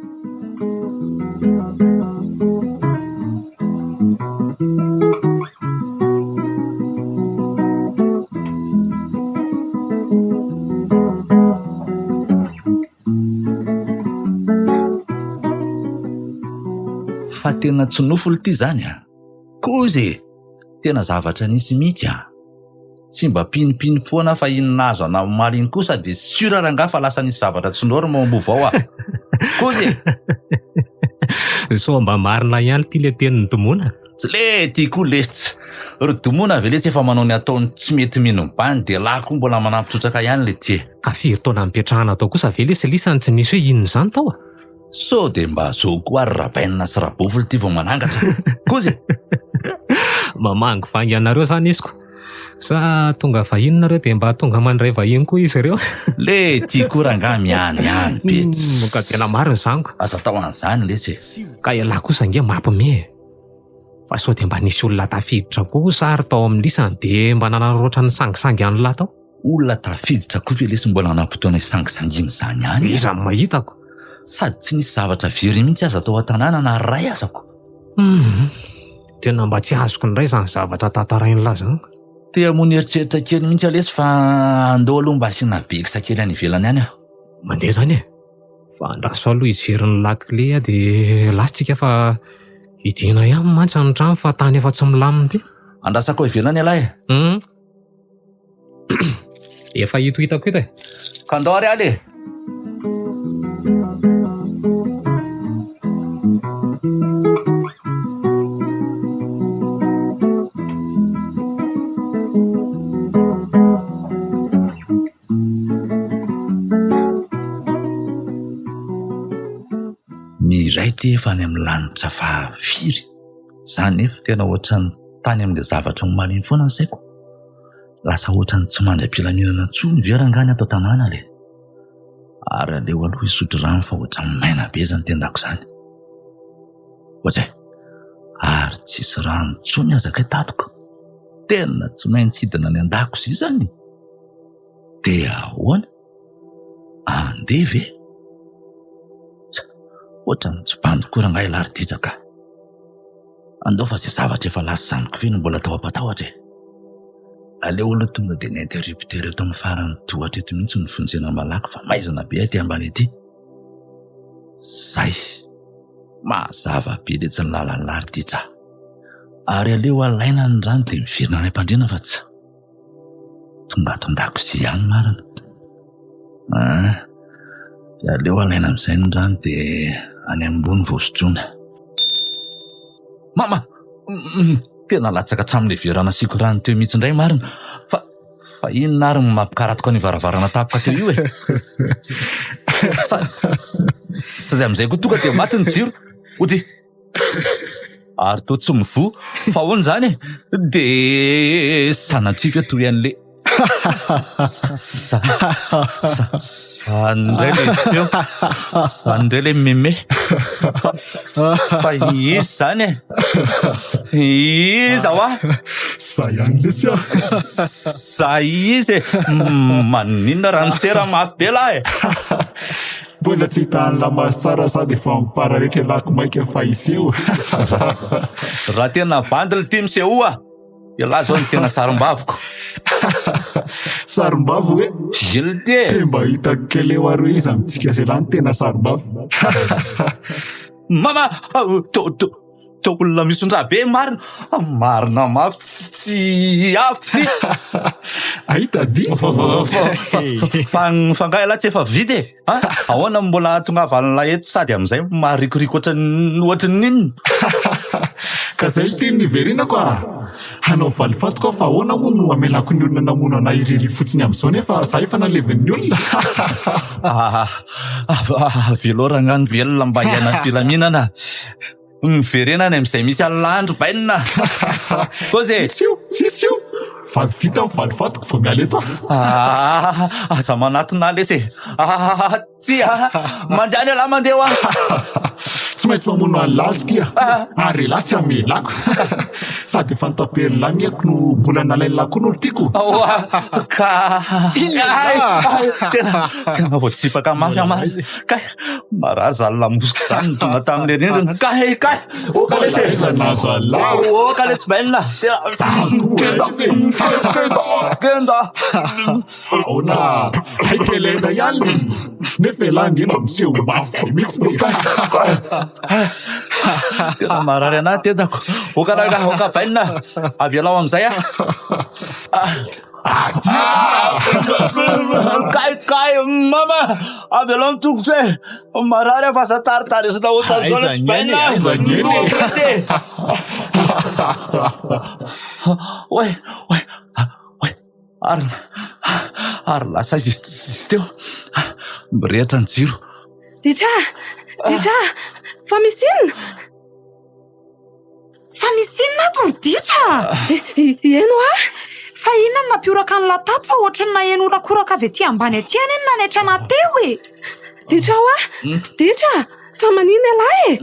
Fa tena tsy nofy lty zany a! Kozy e! Tena zavatra nisy mihitsy a! Tsy mba mpinompino foana fa iny nahazo anah omaly iny kosa dia sûr rangaha fa lasa nisy zavatra tsy norme ao Ambovo ao a! Kozy e! Sao mba marina ihany ity le tenin'i Domoina? Tsy le ty koa lesy! Ry Domoina ve lesy efa manao ny ataony tsy mety mino ny bany dia lah koa mbola manampy trotraka ihany le ty e! Ka firy taona nipetrahana tao kosa ve lesy lisany tsy nisy hoe inona izany tao a? Sao dia mba zo koa ary Rabainina sy Rabofolo ity vao manangatra. Kozy e! Mamangivangy anareo izany izy ko. Sa tonga vahiny nareo dia mba tonga mandray vahiny koa izy ireo? Le ty koa rangahy mianiany be tsy. Ka tena marina izany ko. Aza atao an'izany letsy e. Ka ialahy kosa ange mampime e. Fa sao dia mba nisy olona tafiditra kosa ary tao amin'ny lisany dia mba nanararaotra nisangisangy an'lah tao? Olona tafiditra koa ve lesy mbola hanam-potoana hisangisangiana izany any? Iza no mahita ko? Sady tsy nisy zavatra very mihitsy aza tao an-tanàna na iray aza ko. Hum, tena mba tsy azoko indray izany zavatra tantarain'lah izany. Te hamono eritreritra kely mihitsy aho lesy fa andao aloha mba asiana beksa kely any ivelany any aho. Mandeha izany e? Fa andraso aloha hijery ny lakile aho dia lasa tsika fa hidiana ihany mantsy ny trano fa tany efa tsy milamina ity. Andrasako ao ivelany ialahy e. Hum. Efa ito hitako ito e. Ka andao ary aly e. Ny iray ty efa any amin'ny lanitra faha firy? Za nefa tena ohatran'ny tany amin'ilay zavatra omaly iny foana ny saiko. Lasa ohatran'ny tsy mandry am-pilaminana intsony ve rangahy ny ato an-tanàna le? Ary aleo aloha hisotro rano fa ohatran'ny maina be izany tendako izany. Ohatray, ary tsisy rano intsony aza kay tatiko. Tena tsy maintsy hidina any an-dakozia izany. Dia ahoana? Andeha ve? Tsa, ohatran'ny tsy bandy koa rangahy lahy ry ditra ka. Andao fa izay zavatra efa lasa izany koa ve no mbola atao hampatahotra e? Aleo aloha tonga dia ny interrupteur eto amin'ny faran'ny tohatra eto mihitsy no vonjena malaky fa maizina be aty ambany aty. Zay! Mazava be letsy ny lalan'ny lahy ry ditra. Ary aleo alaina ny rano dia miverina any am-pandriana fa tsy. Tonga ato an-dakozia ihany marina. Ah, dia aleo alaina amin'izay ny rano dia any ambony vao sotroina. Mama! Tena latsaka hatramin'ilay vera nasiako rano teo mihitsy indray marina. Fa fa inona ary no mampikaratoka an'io varavarana tampoka teo io e? Sa- Sady amin'izay koa tonga dia maty ny jiro. Odry. Ary toa tsy mivoha fa ahoana izany e? Dia sanatria ve toy an'le sa sa zany indray le feo zany indray le meme fa fa iza izany e? Iza hoa? Za ihany lesy ah. Za iza e? Maninona raha misera mafy be lahy e? Mbola tsy hita an'la maso tsara sady efa mipararetra ialako maika fa hiseho. Raha tena bandy l'ty misehoa, ialahy zao no tena sarimbaviko. Sarimbavy hoe? Gilles ty e! Dia mba hitako kely eo ary hoe iza amintsika sy ialahy no tena sarimbavy. Mama! To, to, Toa olona misondra be marina. Marina mafy tsy tsy avy ty. Ay tadidy. Fa fa nga ialahy tsy efa vita e? A? Ahoana no mbola hahatongavan'ilay eto sady amin'izay maharikoriko ohatran'ny ohatran'ny inona? Ka zay ity no niverenako a! Hanao valifatiko aho fa ahoana moa no hamelako ny olona namono anah irery fotsiny amin'izao nefa za efa nalevin'ny olona. Avelao rangahy ny velona mba hiaina am-pilaminana. Miverena any amin'izay misy an'lah andry bainina. Kozy e! Tsisy io, tsisy io. Valy vita ny valifatiko vao miala eto aho. Ah, aza manatona ahy lesy e. Ah, tsia. Mandehana ialahy mandeha hoa. Tsy maintsy mamono an'lah ity aho. Ary elah tsy hamelako. Sady efa notaperin'lah ny aiko no mbola nalain'lah koa ny olon-tiako. Oa, ka. Ay, ay, tena, tena voatsipaka mafy aho marina. Kay, marary zany lamosiko zany nidona tamin'ilay rindrina. Kay, kay, oka lesy e. Aiza nahazo an'lah? Oka lesy bainina. Kenda, kenda, kenda. Ahoana? Hay kely aina ihany. Nefa ialahy ange mba miseho mafy be mihitsy e. Tena marary anahy tendako. Oka rangahy, oka bainina. Avelao amin'izay aho. Kay kay mama avelao ny tongotra e marary aho fa aza taritarisina ohatran'izao le tsy bainina Aiza ny eny e? Oay oay oay ary ary lasa aiza izy izy teo mirehitra ny jiro Ditra! Ditra! Fa misy inona? Fa misy inona ato ry ditra? Eny hoa! Fa inona no nampioraka an'i Latato fa ohatry ny naheno horakoraka avy aty ambany aty anie no nanaitra anà teo e! Ditra hoa! Ditra! Fa manina ialahy e?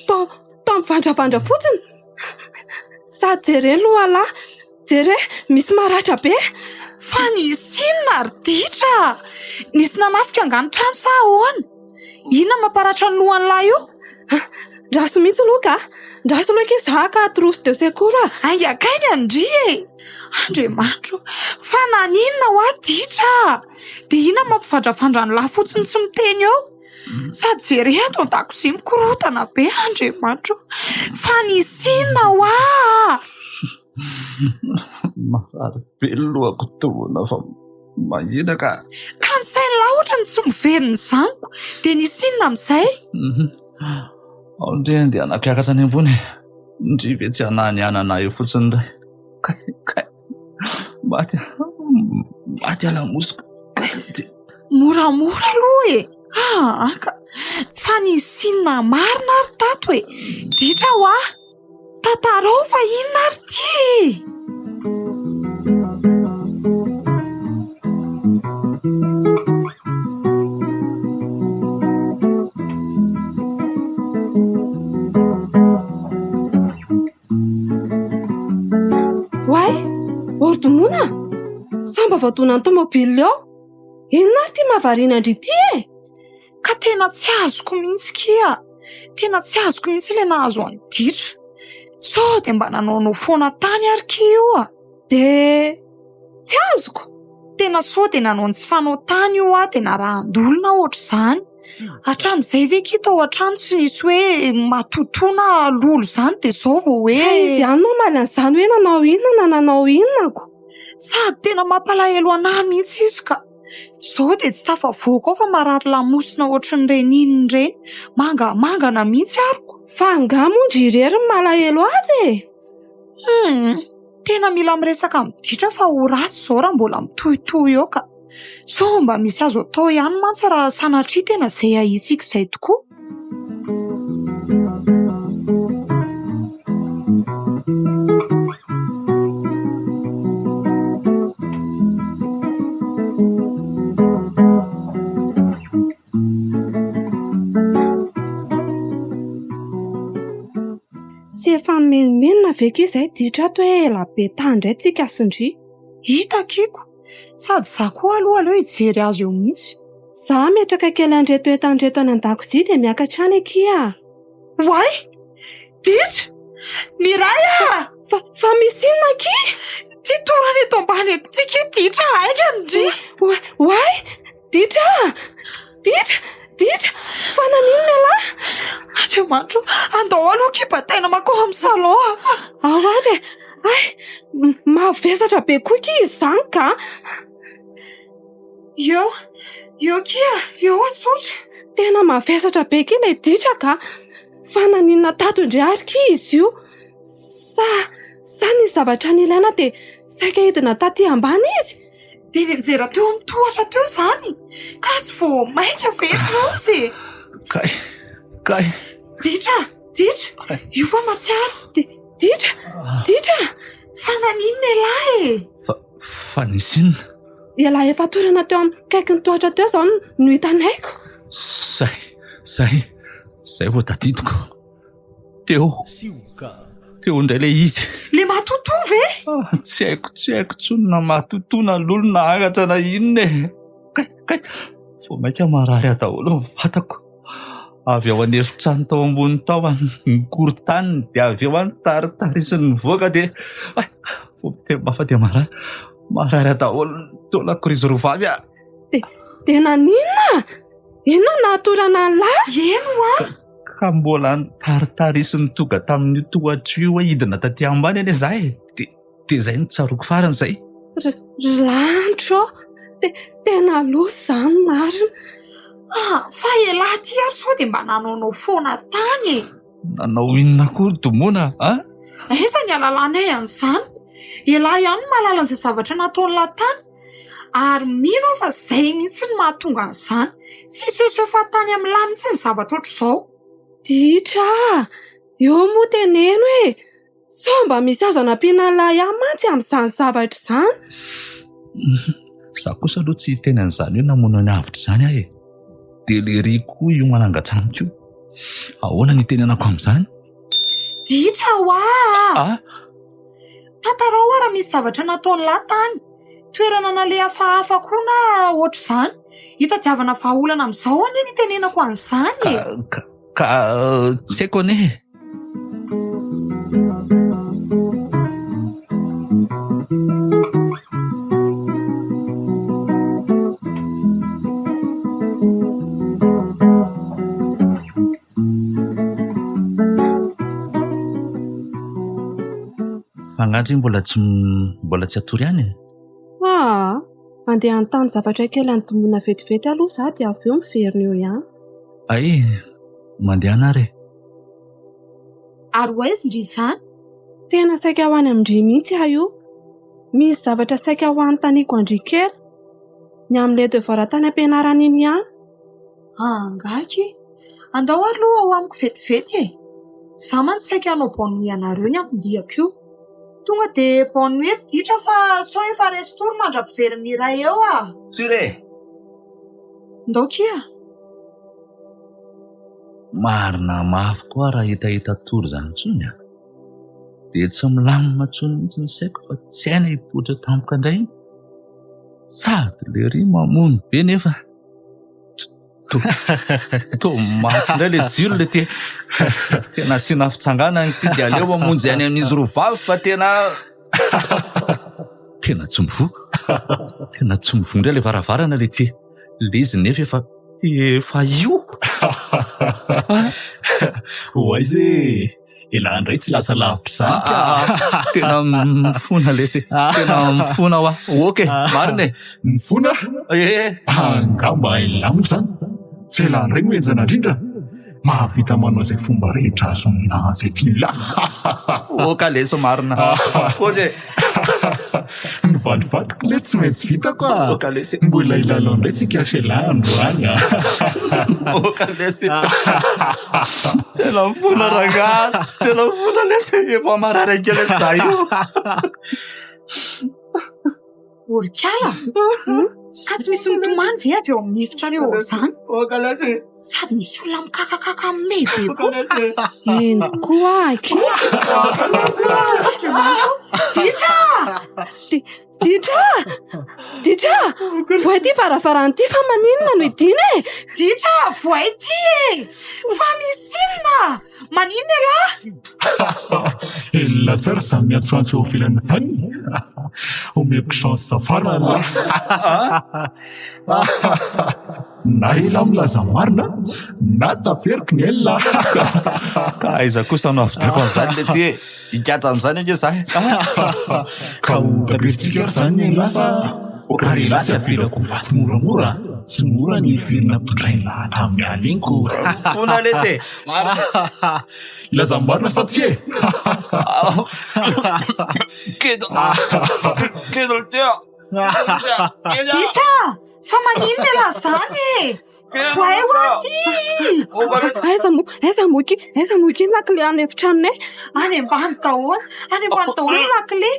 Tao tao mivandravandra fotsiny! Sady jere ny lohalahy, jere misy maratra be! Fa nisy inona ry ditra? Nisy nanafika angaha ny trano sa ahoana? Inona no mamparatra ny lohan'lah io? Ndraso mihitsy aloha ka! Ndraso aloha akia za ka trousse de secours a! Haingankaingana ndry e! Andriamanitro o! Fa naninona hoa ditra a! Dia inona no mampivandravandra an'lah fotsiny tsy miteny eo? Sady jere ato an-dakozia mikorontana be Andriamanitro o! Fa nisy inona hoa a! Marary be ny lohako tohina fa mahina ka. Ka ny sain'lah ohatran'ny tsy miverina izany ko! Dia nisy inona amin'izay? Ao ndry andeha hanampiakatra any ambony e. Ndry ve tsy hanahy ny anana eo fotsiny indray. Kay, kay. Maty, maty alamosiko. Kay, ty. Moramora aloha e. Ah, ka. Fa nisy inona marina ary tato e. Ditra hoa. Tantarao fa inona ary ity e? Oay! Ordonona! Sao mba voadonan'ny tomobile eo? Inona ary ity mahavariana an-dry ity e? Ka tena tsy azoko mihitsy kia! Tena tsy azoko mihitsy ilay nahazo an'i Ditra. Sao dia mba nanaonao foana tany ary kia io a! Dia tsy azoko! Tena sao dia nanao ny tsy fanao tany io aho dia narahan-dolona ohatr'izany. Hatramin'izay ve kia tao an-trano tsy nisy hoe matotoa na lolo izany dia izao vao hoe. Ka izy ihany no hamaly an'izany hoe nanao inona na nanao inona ko! Sady tena mampalahelo anah mihitsy izy ka. Izao dia tsy tafavoaka ao fa marary lamosina ohatran'ireny inona ireny. Mangamangana mihitsy aroko. Fa angaha moa ndry irery no malahelo azy e? Hum, tena mila miresaka amin'i Ditra fa ho ratsy izao raha mbola mitohitohy eo ka. Sao mba misy azo atao ihany mantsy raha sanatria tena izay ahiantsika izay tokoa. Tsy efa mimenomenona ve akia izay ditra ato hoe ela be tany indray tsika sy ndry? Hita akiko. Sady za koa aloha aleo hijery azy eo mihitsy. Za hametraka kely an'ireto entana ireto any an-dakozia dia miakatra any akia a! Oay! Ditra! Miray a! Fa, fa misy inona akia? Ty torana eto ambany eto ty kia Ditra haingana ndry! Oay! Oay! Ditra a! Ditra! Ditra! Fa naninona ialahy? Andriamanitra o! Andao aloha akia bataina mankao amin'ny salon a! Ao ary e! Hay! Mavesatra be koa akia izany ka! Eo, eo akia, eo atsotra. Tena mavesatra be akia ilay ditra ka! Fa naninona tato indray ary akia izy io? Sa, sa nisy zavatra nilaina dia saika hidina taty ambany izy? Dia nianjera teo amin'ny tohatra teo izany? Ka tsy vao mainka ve loza e? Kay, kay. Ditra, ditra, io fa mahatsiaro. Ditra, ditra! Fa naninona ialahy e? Fa, fa nisy inona? Ialahy efa torana teo amin'ny kaikin'ny tohatra teo izao no hitanaiko. Zay, zay, zay vao tadidiko. Teo, teo indray ilay izy. Ilay matotoa ve? Ah, tsy haiko, tsy haiko intsony na matotoa na lolo na angatra na inona e. Kay, kay, vao mainka marary ahy daholo ny vatako. Avy ao an'efitrano tao ambony tao an, nikorontaniny dia avy eo an, taritarisiny nivoaka dia, ay, vao miteny mafy dia marary. Marary ahy daholo ny taolako ry izy roa vavy a! Dia, dia naninona? Inona no nahatorana an'lah? Eny hoa! Ka mbola nitaritarisiny tonga tamin'io tohatra io hoe hidina taty ambany anie za e! Dia, dia izay no tsaroako farany izay. Ry, ry lanitra ô! Te, tena loza izany marina. Ah, fa elah ty ary sao dia mba nanaonao foana tany e! Nanao inona koa ry Domona a? Aiza ny halalanay an'izany? Elah ihany no mahalala an'izay zavatra nataon'lah tany. Ary mino aho fa izay mihitsy no mahatonga an'izany. Tsy hisehoseho fahatany amin'lah mihitsy ny zavatra ohatr'izao. Ditra a! Eo moa teneno e! Sao mba misy azo anampiana an'lah ihany mantsy amin'izany zavatra izany? Izaho kosa aloha tsy hiteny an'izany hoe namono an'i Avotra izany aho e! Dia lery koa io manangan-trano koa. Ahoana ny hitenenako amin'izany? Ditra hoa a! Ah! Tantarao hoa raha misy zavatra nataon'lah tany. Toerana naleha hafahafa koa na ohatr'izany. Hitadiavana vahaolana amin'izao anie ny hitenenako an'izany e! Ka, ka, tsy haiko anie e! Fa angaha ndry mbola tsy mbola tsy hatory ihany e? Aa, andeha hanontany zavatra kely an'i Domina vetivety aloha izaho dia avy eo miverina eo ihany. Ay, mandehana ary e. Ary ho aiza ndry izany? Tena saika ho any amin-dry mihitsy aho io. Misy zavatra saika ho anontaniako an-dry kely. Ny amin'ilay devoir tany am-pianarana iny ihany. Angaha akia? Andao aloha ao amiko vetivety e! Izaho mantsy saika hanao bonne nuit anareo ny anton-diako io. Tonga dia bonne nuit ry ditra fa sao efa resy tory mandra-piverin'ny iray eo ah! Sûr e! Ndao kia! Marina mafy koa raha hitahita tory izany intsony a! Dia tsy milamina intsony mihitsy ny saiko fa tsy hay na hipoitra tampoka indray iny. Sady lery mamono be nefa Toa maty indray le jiro le ty. Tena asiana fitsanganana ity dia aleo mamonjy any amin'izy roa vavy fa tena tena tsy mivoha. Tena tsy mivoha indray le varavarana le ty. Le izy nefa efa efa io. Ho aiza e? Elah indray tsy lasa lavitra izany ka. Tena mifona lesy e. Tena mifona hoa. Ok, marina e. Mifona? Ee. Angamba elah moa izany. Tsy elah indray no henjana indrindra. Mahavita manao izay fomba rehetra azon'lah izay tian'lah. Ok lesy marina. Kozy e. Ny valifatiko le tsy maintsy vitako a. Ok lesy. Mbola hilalao indray tsika sy elah androany a. Ok lesy. Tena mifona rangahy. Tena mifona lesy. Efa marary kely za io. Orikala? Ka tsy misy mitomany ve avy eo amin'ny efitrareo ao izany? Sady misy olona mikakakaka mehy be koa. Eny koa akia. Andriamanitra o! Ditra! Ditra! Ditra! Voay ity varavarana ity fa maninona no hidiana e? Ditra! Voay ity e! Fa misy inona? Maninona ialahy? Elona tsara izany miantsoantso eo ivelany izany. Omeko chance farany lahy. Na elah milaza marina na taperiko ny ela. Ka aiza kosa no ahavitako an'izany le ty e? Hikatra amin'izany ange za e. Ka ho taperintsika ary izany ny elah sa ary elah tsy avelako ho faty moramora. Tsy mora ny hiverina ampitondrain'lah tamin'ny alina iny ko. Mifona lesy e! Marina. Hilaza ny marina sa tsia e? Keda. Keda ty a. Ditra! Fa maninona ialahy izany e? Voay hoa ty! Aiza moa, aiza moa ity, aiza moa ity ny lakile any efitranonay? Any ambany daholo, any ambany daholo ny lakile.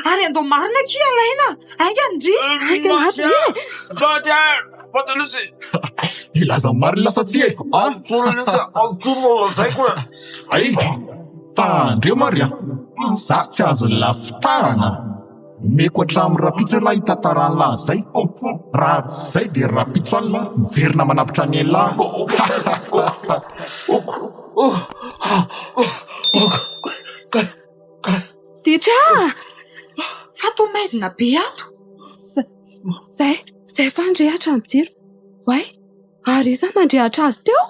Ary andao marina akia alaina! Haingana ndry! Haingana ary ndry e! Hilaza ny marina sa tsia e? Ay! Tandremo ary a! Za tsy azon'lah fitahana. Omeko hatramin'ny rahampitso elah hitantaran'lah an'izay. Raha tsy izay dia rahampitso alina miverina manapitra an'i elah. Ditra a! Fa toa maizina be ato. Zay, zay fa handrehitra ny jiro. Oay, ary iza nandrehitra azy teo?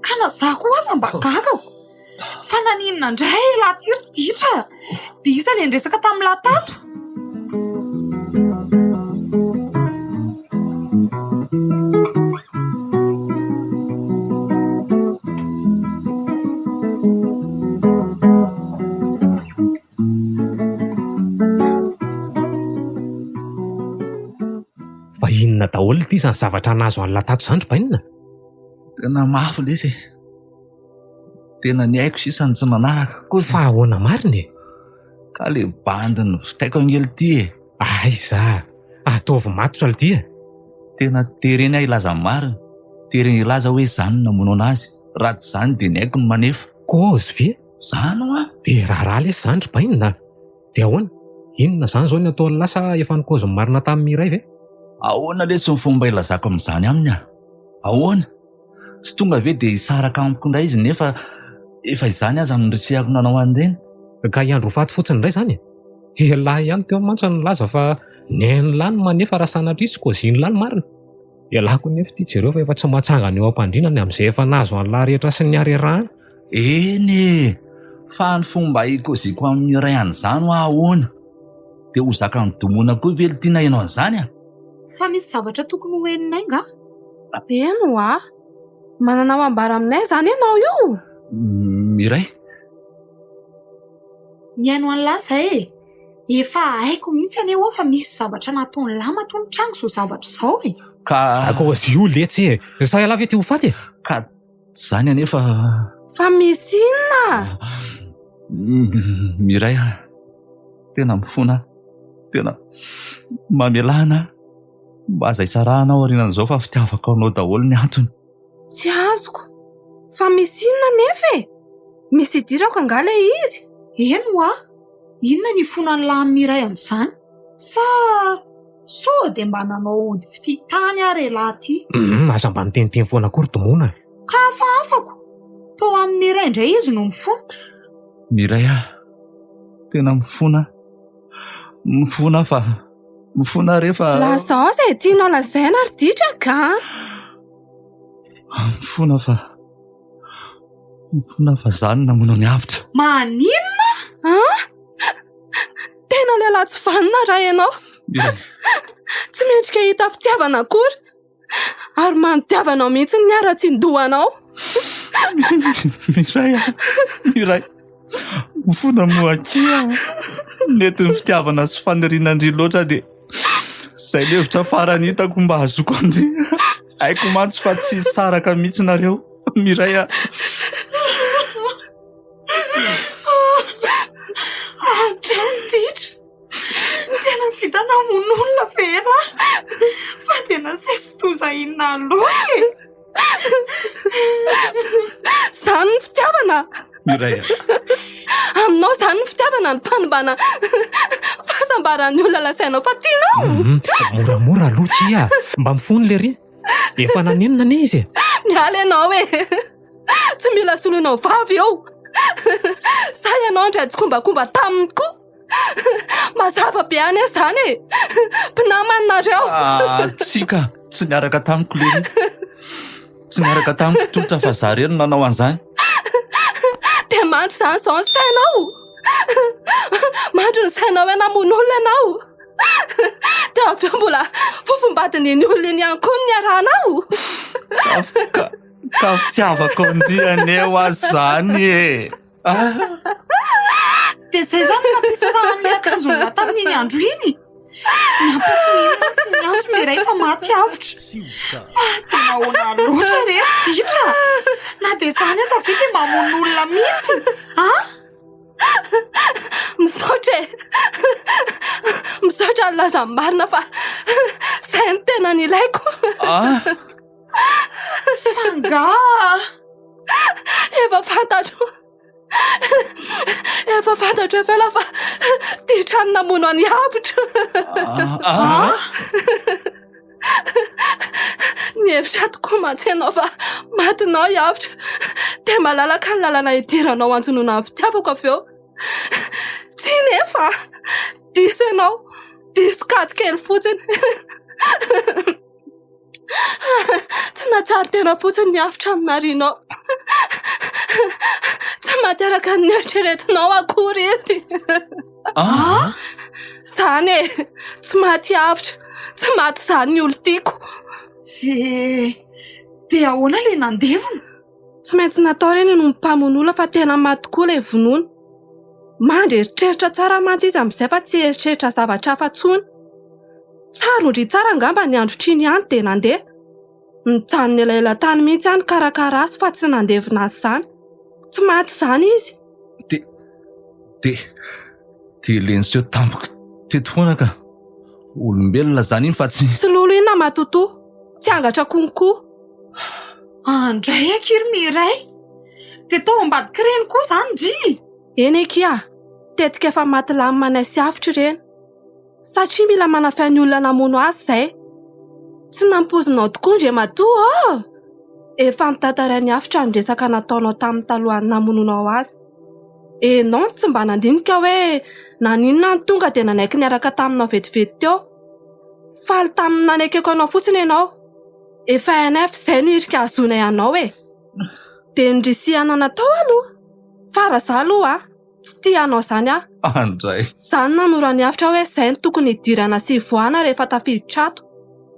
Ka na za koa aza mba gagako. Fa naninona indray elah ty ry Ditra? Dia iza le niresaka tamin'lah tato? Fa inona daholo ity izany zavatra nahazo an'i Latato izany ry Bainina? Tena mafy lesy e. Tena ny aiko sisa no tsy nanaraka kosa. Fa ahoana marina e? Ka le bandy novitaiko ange ity e. Aiza? Ataovy matotra ity e. Tena tereny aho hilaza ny marina. Tereny hilaza hoe izaho no namono anazy. Raha tsy izany dia ny aiko no manefa. Kôzy ve? Izany hoa. Dia raharaha lesy izany ry Bainina a. Dia ahoana? Inona izany izao ny ataon'lah sa efa nikôzy ny marina tamin'i Miray ve? Ahoana lesy ny fomba hilazako amin'izany aminy a? Ahoana? Tsy tonga ve dia hisaraka amiko indray izy nefa efa izany aza no nirisihako nanao an'ireny? Ka hiandry ho faty fotsiny indray izany e? Elah ihany teo mantsy no nilaza fa nen'lah no manefa raha sanatria tsy kôzin'lah ny marina. Elah koa nefa ity jereo fa efa tsy mahatsangana eo am-pandriana ny amin'izay efa nahazo an'lah rehetra sy ny harerahana. Eny e! Fa ny fomba hikôziko amin'ny iray an'izany hoa ahoana? Dia ho zakan'i Domona koa ve ity naheno an'izany a? Fa misy zavatra tokony ho henonay nga? Eny hoa! Manana ho ambara aminay izany ianao io? Miray. Mihaino an'lah zay e! Efa haiko mihitsy anie hoa fa misy zavatra nataon'lah matoa nitranga izao zavatra izao e! Ka. Kôzy io letsy e! Sa ialahy ve te ho faty e? Ka tsy izany anefa. Fa misy inona? Miray a! Tena mifona aho. Tena mamelà ana. Mba aza isarahana aho aorianan'izao fa fitiavako anao daholo ny antony. Tsy azoko. Fa misy inona anefa e? Misy idirako angaha ilay izy? Eny hoa! Inona ny ifonan'i Miray amin'izany? Sa sao dia mba nanao ody fitia tany ary elah ty? Humm, aza mba miteniteny foana koa ry Domona a! Ka hafahafako! Toa amin'i Miray indray izy no mifona. Miray a! Tena mifona aho. Mifona aho fa Mifona re fa. Lazao izay tianao lazaina ry ditra ka. Mifona fa. Mifona fa za no namono ny avotra. Maninona? An? Tena lehilahy tsy vanona raha ianao. Tsy mendrika hahita fitiavana akory. Ary manodiavanao mihitsy ny haratsian-dohanao. Miray a! Miray. Mifona moa akia. Nentin'ny fitiavana sy faniriana an-dry loatra dia izay ny hevitra farany hitako mba hahazoako an-dry. Haiko mantsy fa tsy hisaraka mihitsy nareo. Miray a! Hatrany ditra. Tena vita namono olona ve elah? Fa tena sesi-doza inona loatra e! Izany ny fitiavana? Miray a! Aminao izany ny fitiavana ny fanimbana fahasambaran'ny olona lazainao fa tianao? Moramora aloha ty a! Mba mifono lery! Efa nanenina anie izy e! Miala ianao e! Tsy mila soloinao vavy eo! Sa ianao indray tsikombakomba taminy koa? Mazava be any izany e! Mpinamana nareo! Ah, tsia ka! Tsy niaraka tamiko lery. Tsy niaraka tamiko tolotra fa za irery no nanao an'izany. Dia mandry izany izao ny sainao? Mandry ny sainao hoe namono olona ianao? Dia avy eo mbola fofombadin'iny olona iny ihany koa no niarahanao? Ka, ka fitiavako an-dry anie ho azy izany e! Dia izay izany no nampisy rà an'ilay akanjon'lah tamin'iny andro iny? Ny ampitson'iny mantsy niantso Mireille fa maty avotra. Fa tena ahoana loatra re ry ditra a! Na dia izany aza ve dia mamono olona mihitsy an? Misaotra e! Misaotra nilaza ny marina fa izay no tena nilaiko. Ah! Fa angaha? Efa fantatro. Efa fantatro Efela fa ditra ny namono an'i Avotra. Ah! Nihevitra tokoa mantsy ianao fa matinao i Avotra. Dia malalaka ny lalana hidiranao hanjonoana ny fitiavako avy eo. Tsia nefa! Diso ianao. Diso kajy kely fotsiny. Tsy nahatsiaro tena fotsiny ny avotra ny narianao. Tsy maty araka ny noeritreretinao akory izy. Ah? Izany e! Tsy maty avotra, tsy maty izany ny olon-tiako. Dia, dia ahoana ilay nandevona? Tsy maintsy natao ireny no mpamono olona fa tena maty tokoa ilay vonoana. Mandry eritreritra tsara mantsy izy amin'izay fa tsy hieritreritra zavatra hafa intsony. Tsaroan-dry tsara angamba ny androtr'iny ihany dia nandeha. Nijanona elaela tany mihitsy aho nikarakara azy fa tsy nandevina azy izany. Tsy maty izany izy. Dia, dia, dia ilay niseho tampoka teto foana ka. Olombelona izany iny fa tsy. Tsy lolo iny namatotoa. Tsy angatra konko. Andray akia ry Mireille! Dia tao ambadik'ireny koa izany ndry! Eny akia, tetika efa maty lamina anay sy avotra ireny. Satria mila manafay ny olona namono azy izay. Tsy nampoizinao tokoa Andriamatoa ô! Efa notantarain'i Avotra ny resaka nataonao taminy talohan'ny namonoanao azy. Enao no tsy mba nandinika hoe naninona no tonga dia nanaiky niaraka taminao vetivety teo. Faly tamin'ny nanekeko anao fotsiny ianao. Efa hainay fa izay no hirika hahazoanay anao e! Dia nirisihana natao aloha. Fa raha izaho aloha an! Tsy tia anao izany aho. Andray. Izany nanoro an'i Avotra hoe izay no tokony hidirana sy hivoahana rehefa tafiditra ato.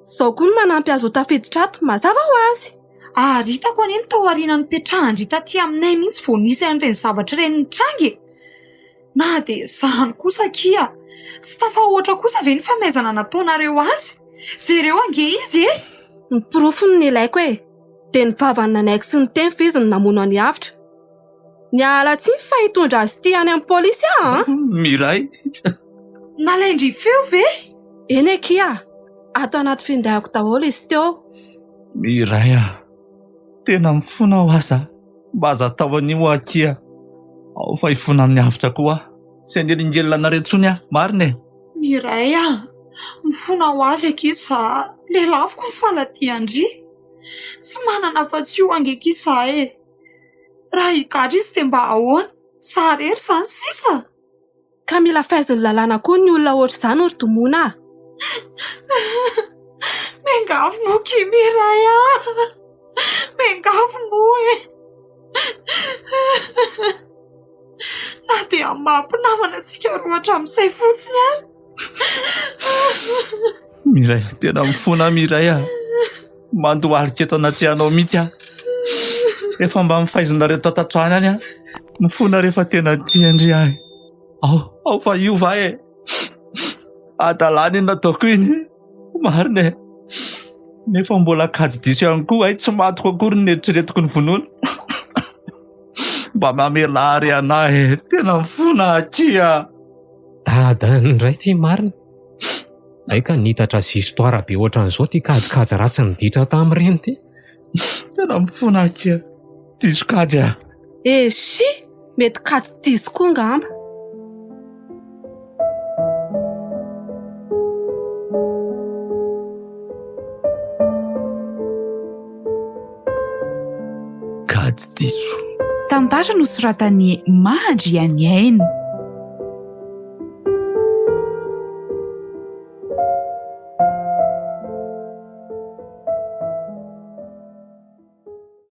Izao koa no manampy azy ho tafiditra ato, mazava ho azy. Ary hitako anie ny tao aoriana nipetrahan-dry taty aminay mihitsy vao nisy an'ireny zavatra ireny nitranga e! Na dia izany kosa akia, tsy tafahoatra kosa ve ny famaizana nataonareo azy? Jereo ange izy e! Ny porofo no ilaiko e! Dia ny vavany nanaiky sy niteny fa izy no namono an'i Avotra. Miala tsiny fa hitondra azy ity any amin'ny polisy aho an! Miray. Nalain-dry feo ve? Eny akia, ato anaty findaiko daholo izy teo. Miray a! Tena mifona aho aza, mba aza atao an'io akia. Ao fa hifona amin'ny avotra koa aho. Tsy hanelingelina anareo intsony aho, marina e! Miray a! Mifona ho azy akia za, lelafiko ny faladian-dry. Tsy manana afa-tsy io ange akia za e! Raha higadra izy dia mba ahoana? Za irery izany sisa? Ka mila faizin'ny lalàna koa ny olona ohatr'izany ry Domoina a! Miangavy moa Kimi Ray a! Miangavy moa e! Na dia amin'ny maha mpinamana antsika roa hatramin'izay fotsiny ary. Miray, tena mifona Miray a. Mandohalika eto anatrehanao mihitsy aho. Efa mba mifaizinareo tatatrany any aho. Mifona rehefa tena tian-dry ahy. Ao, ao fa hiova aho e. Adalàna iny nataoko iny. Marina e. Nefa mbola kajy diso ihany koa hay tsy matiko akory ny neritreretiko ny vonoana. Mba mamelà re anah e. Tena mifona akia. Dadany indray ity marina. Hay ka nitatra histoire be ohatran'izao ity kajikajy ratsy niditra tamin'ireny ity. Tena mifona akia. Diso kajy ah. Eshi! Mety kajy diso koa angamba. Kajy diso. Tantara nosoratan'i Mahandrianiaina.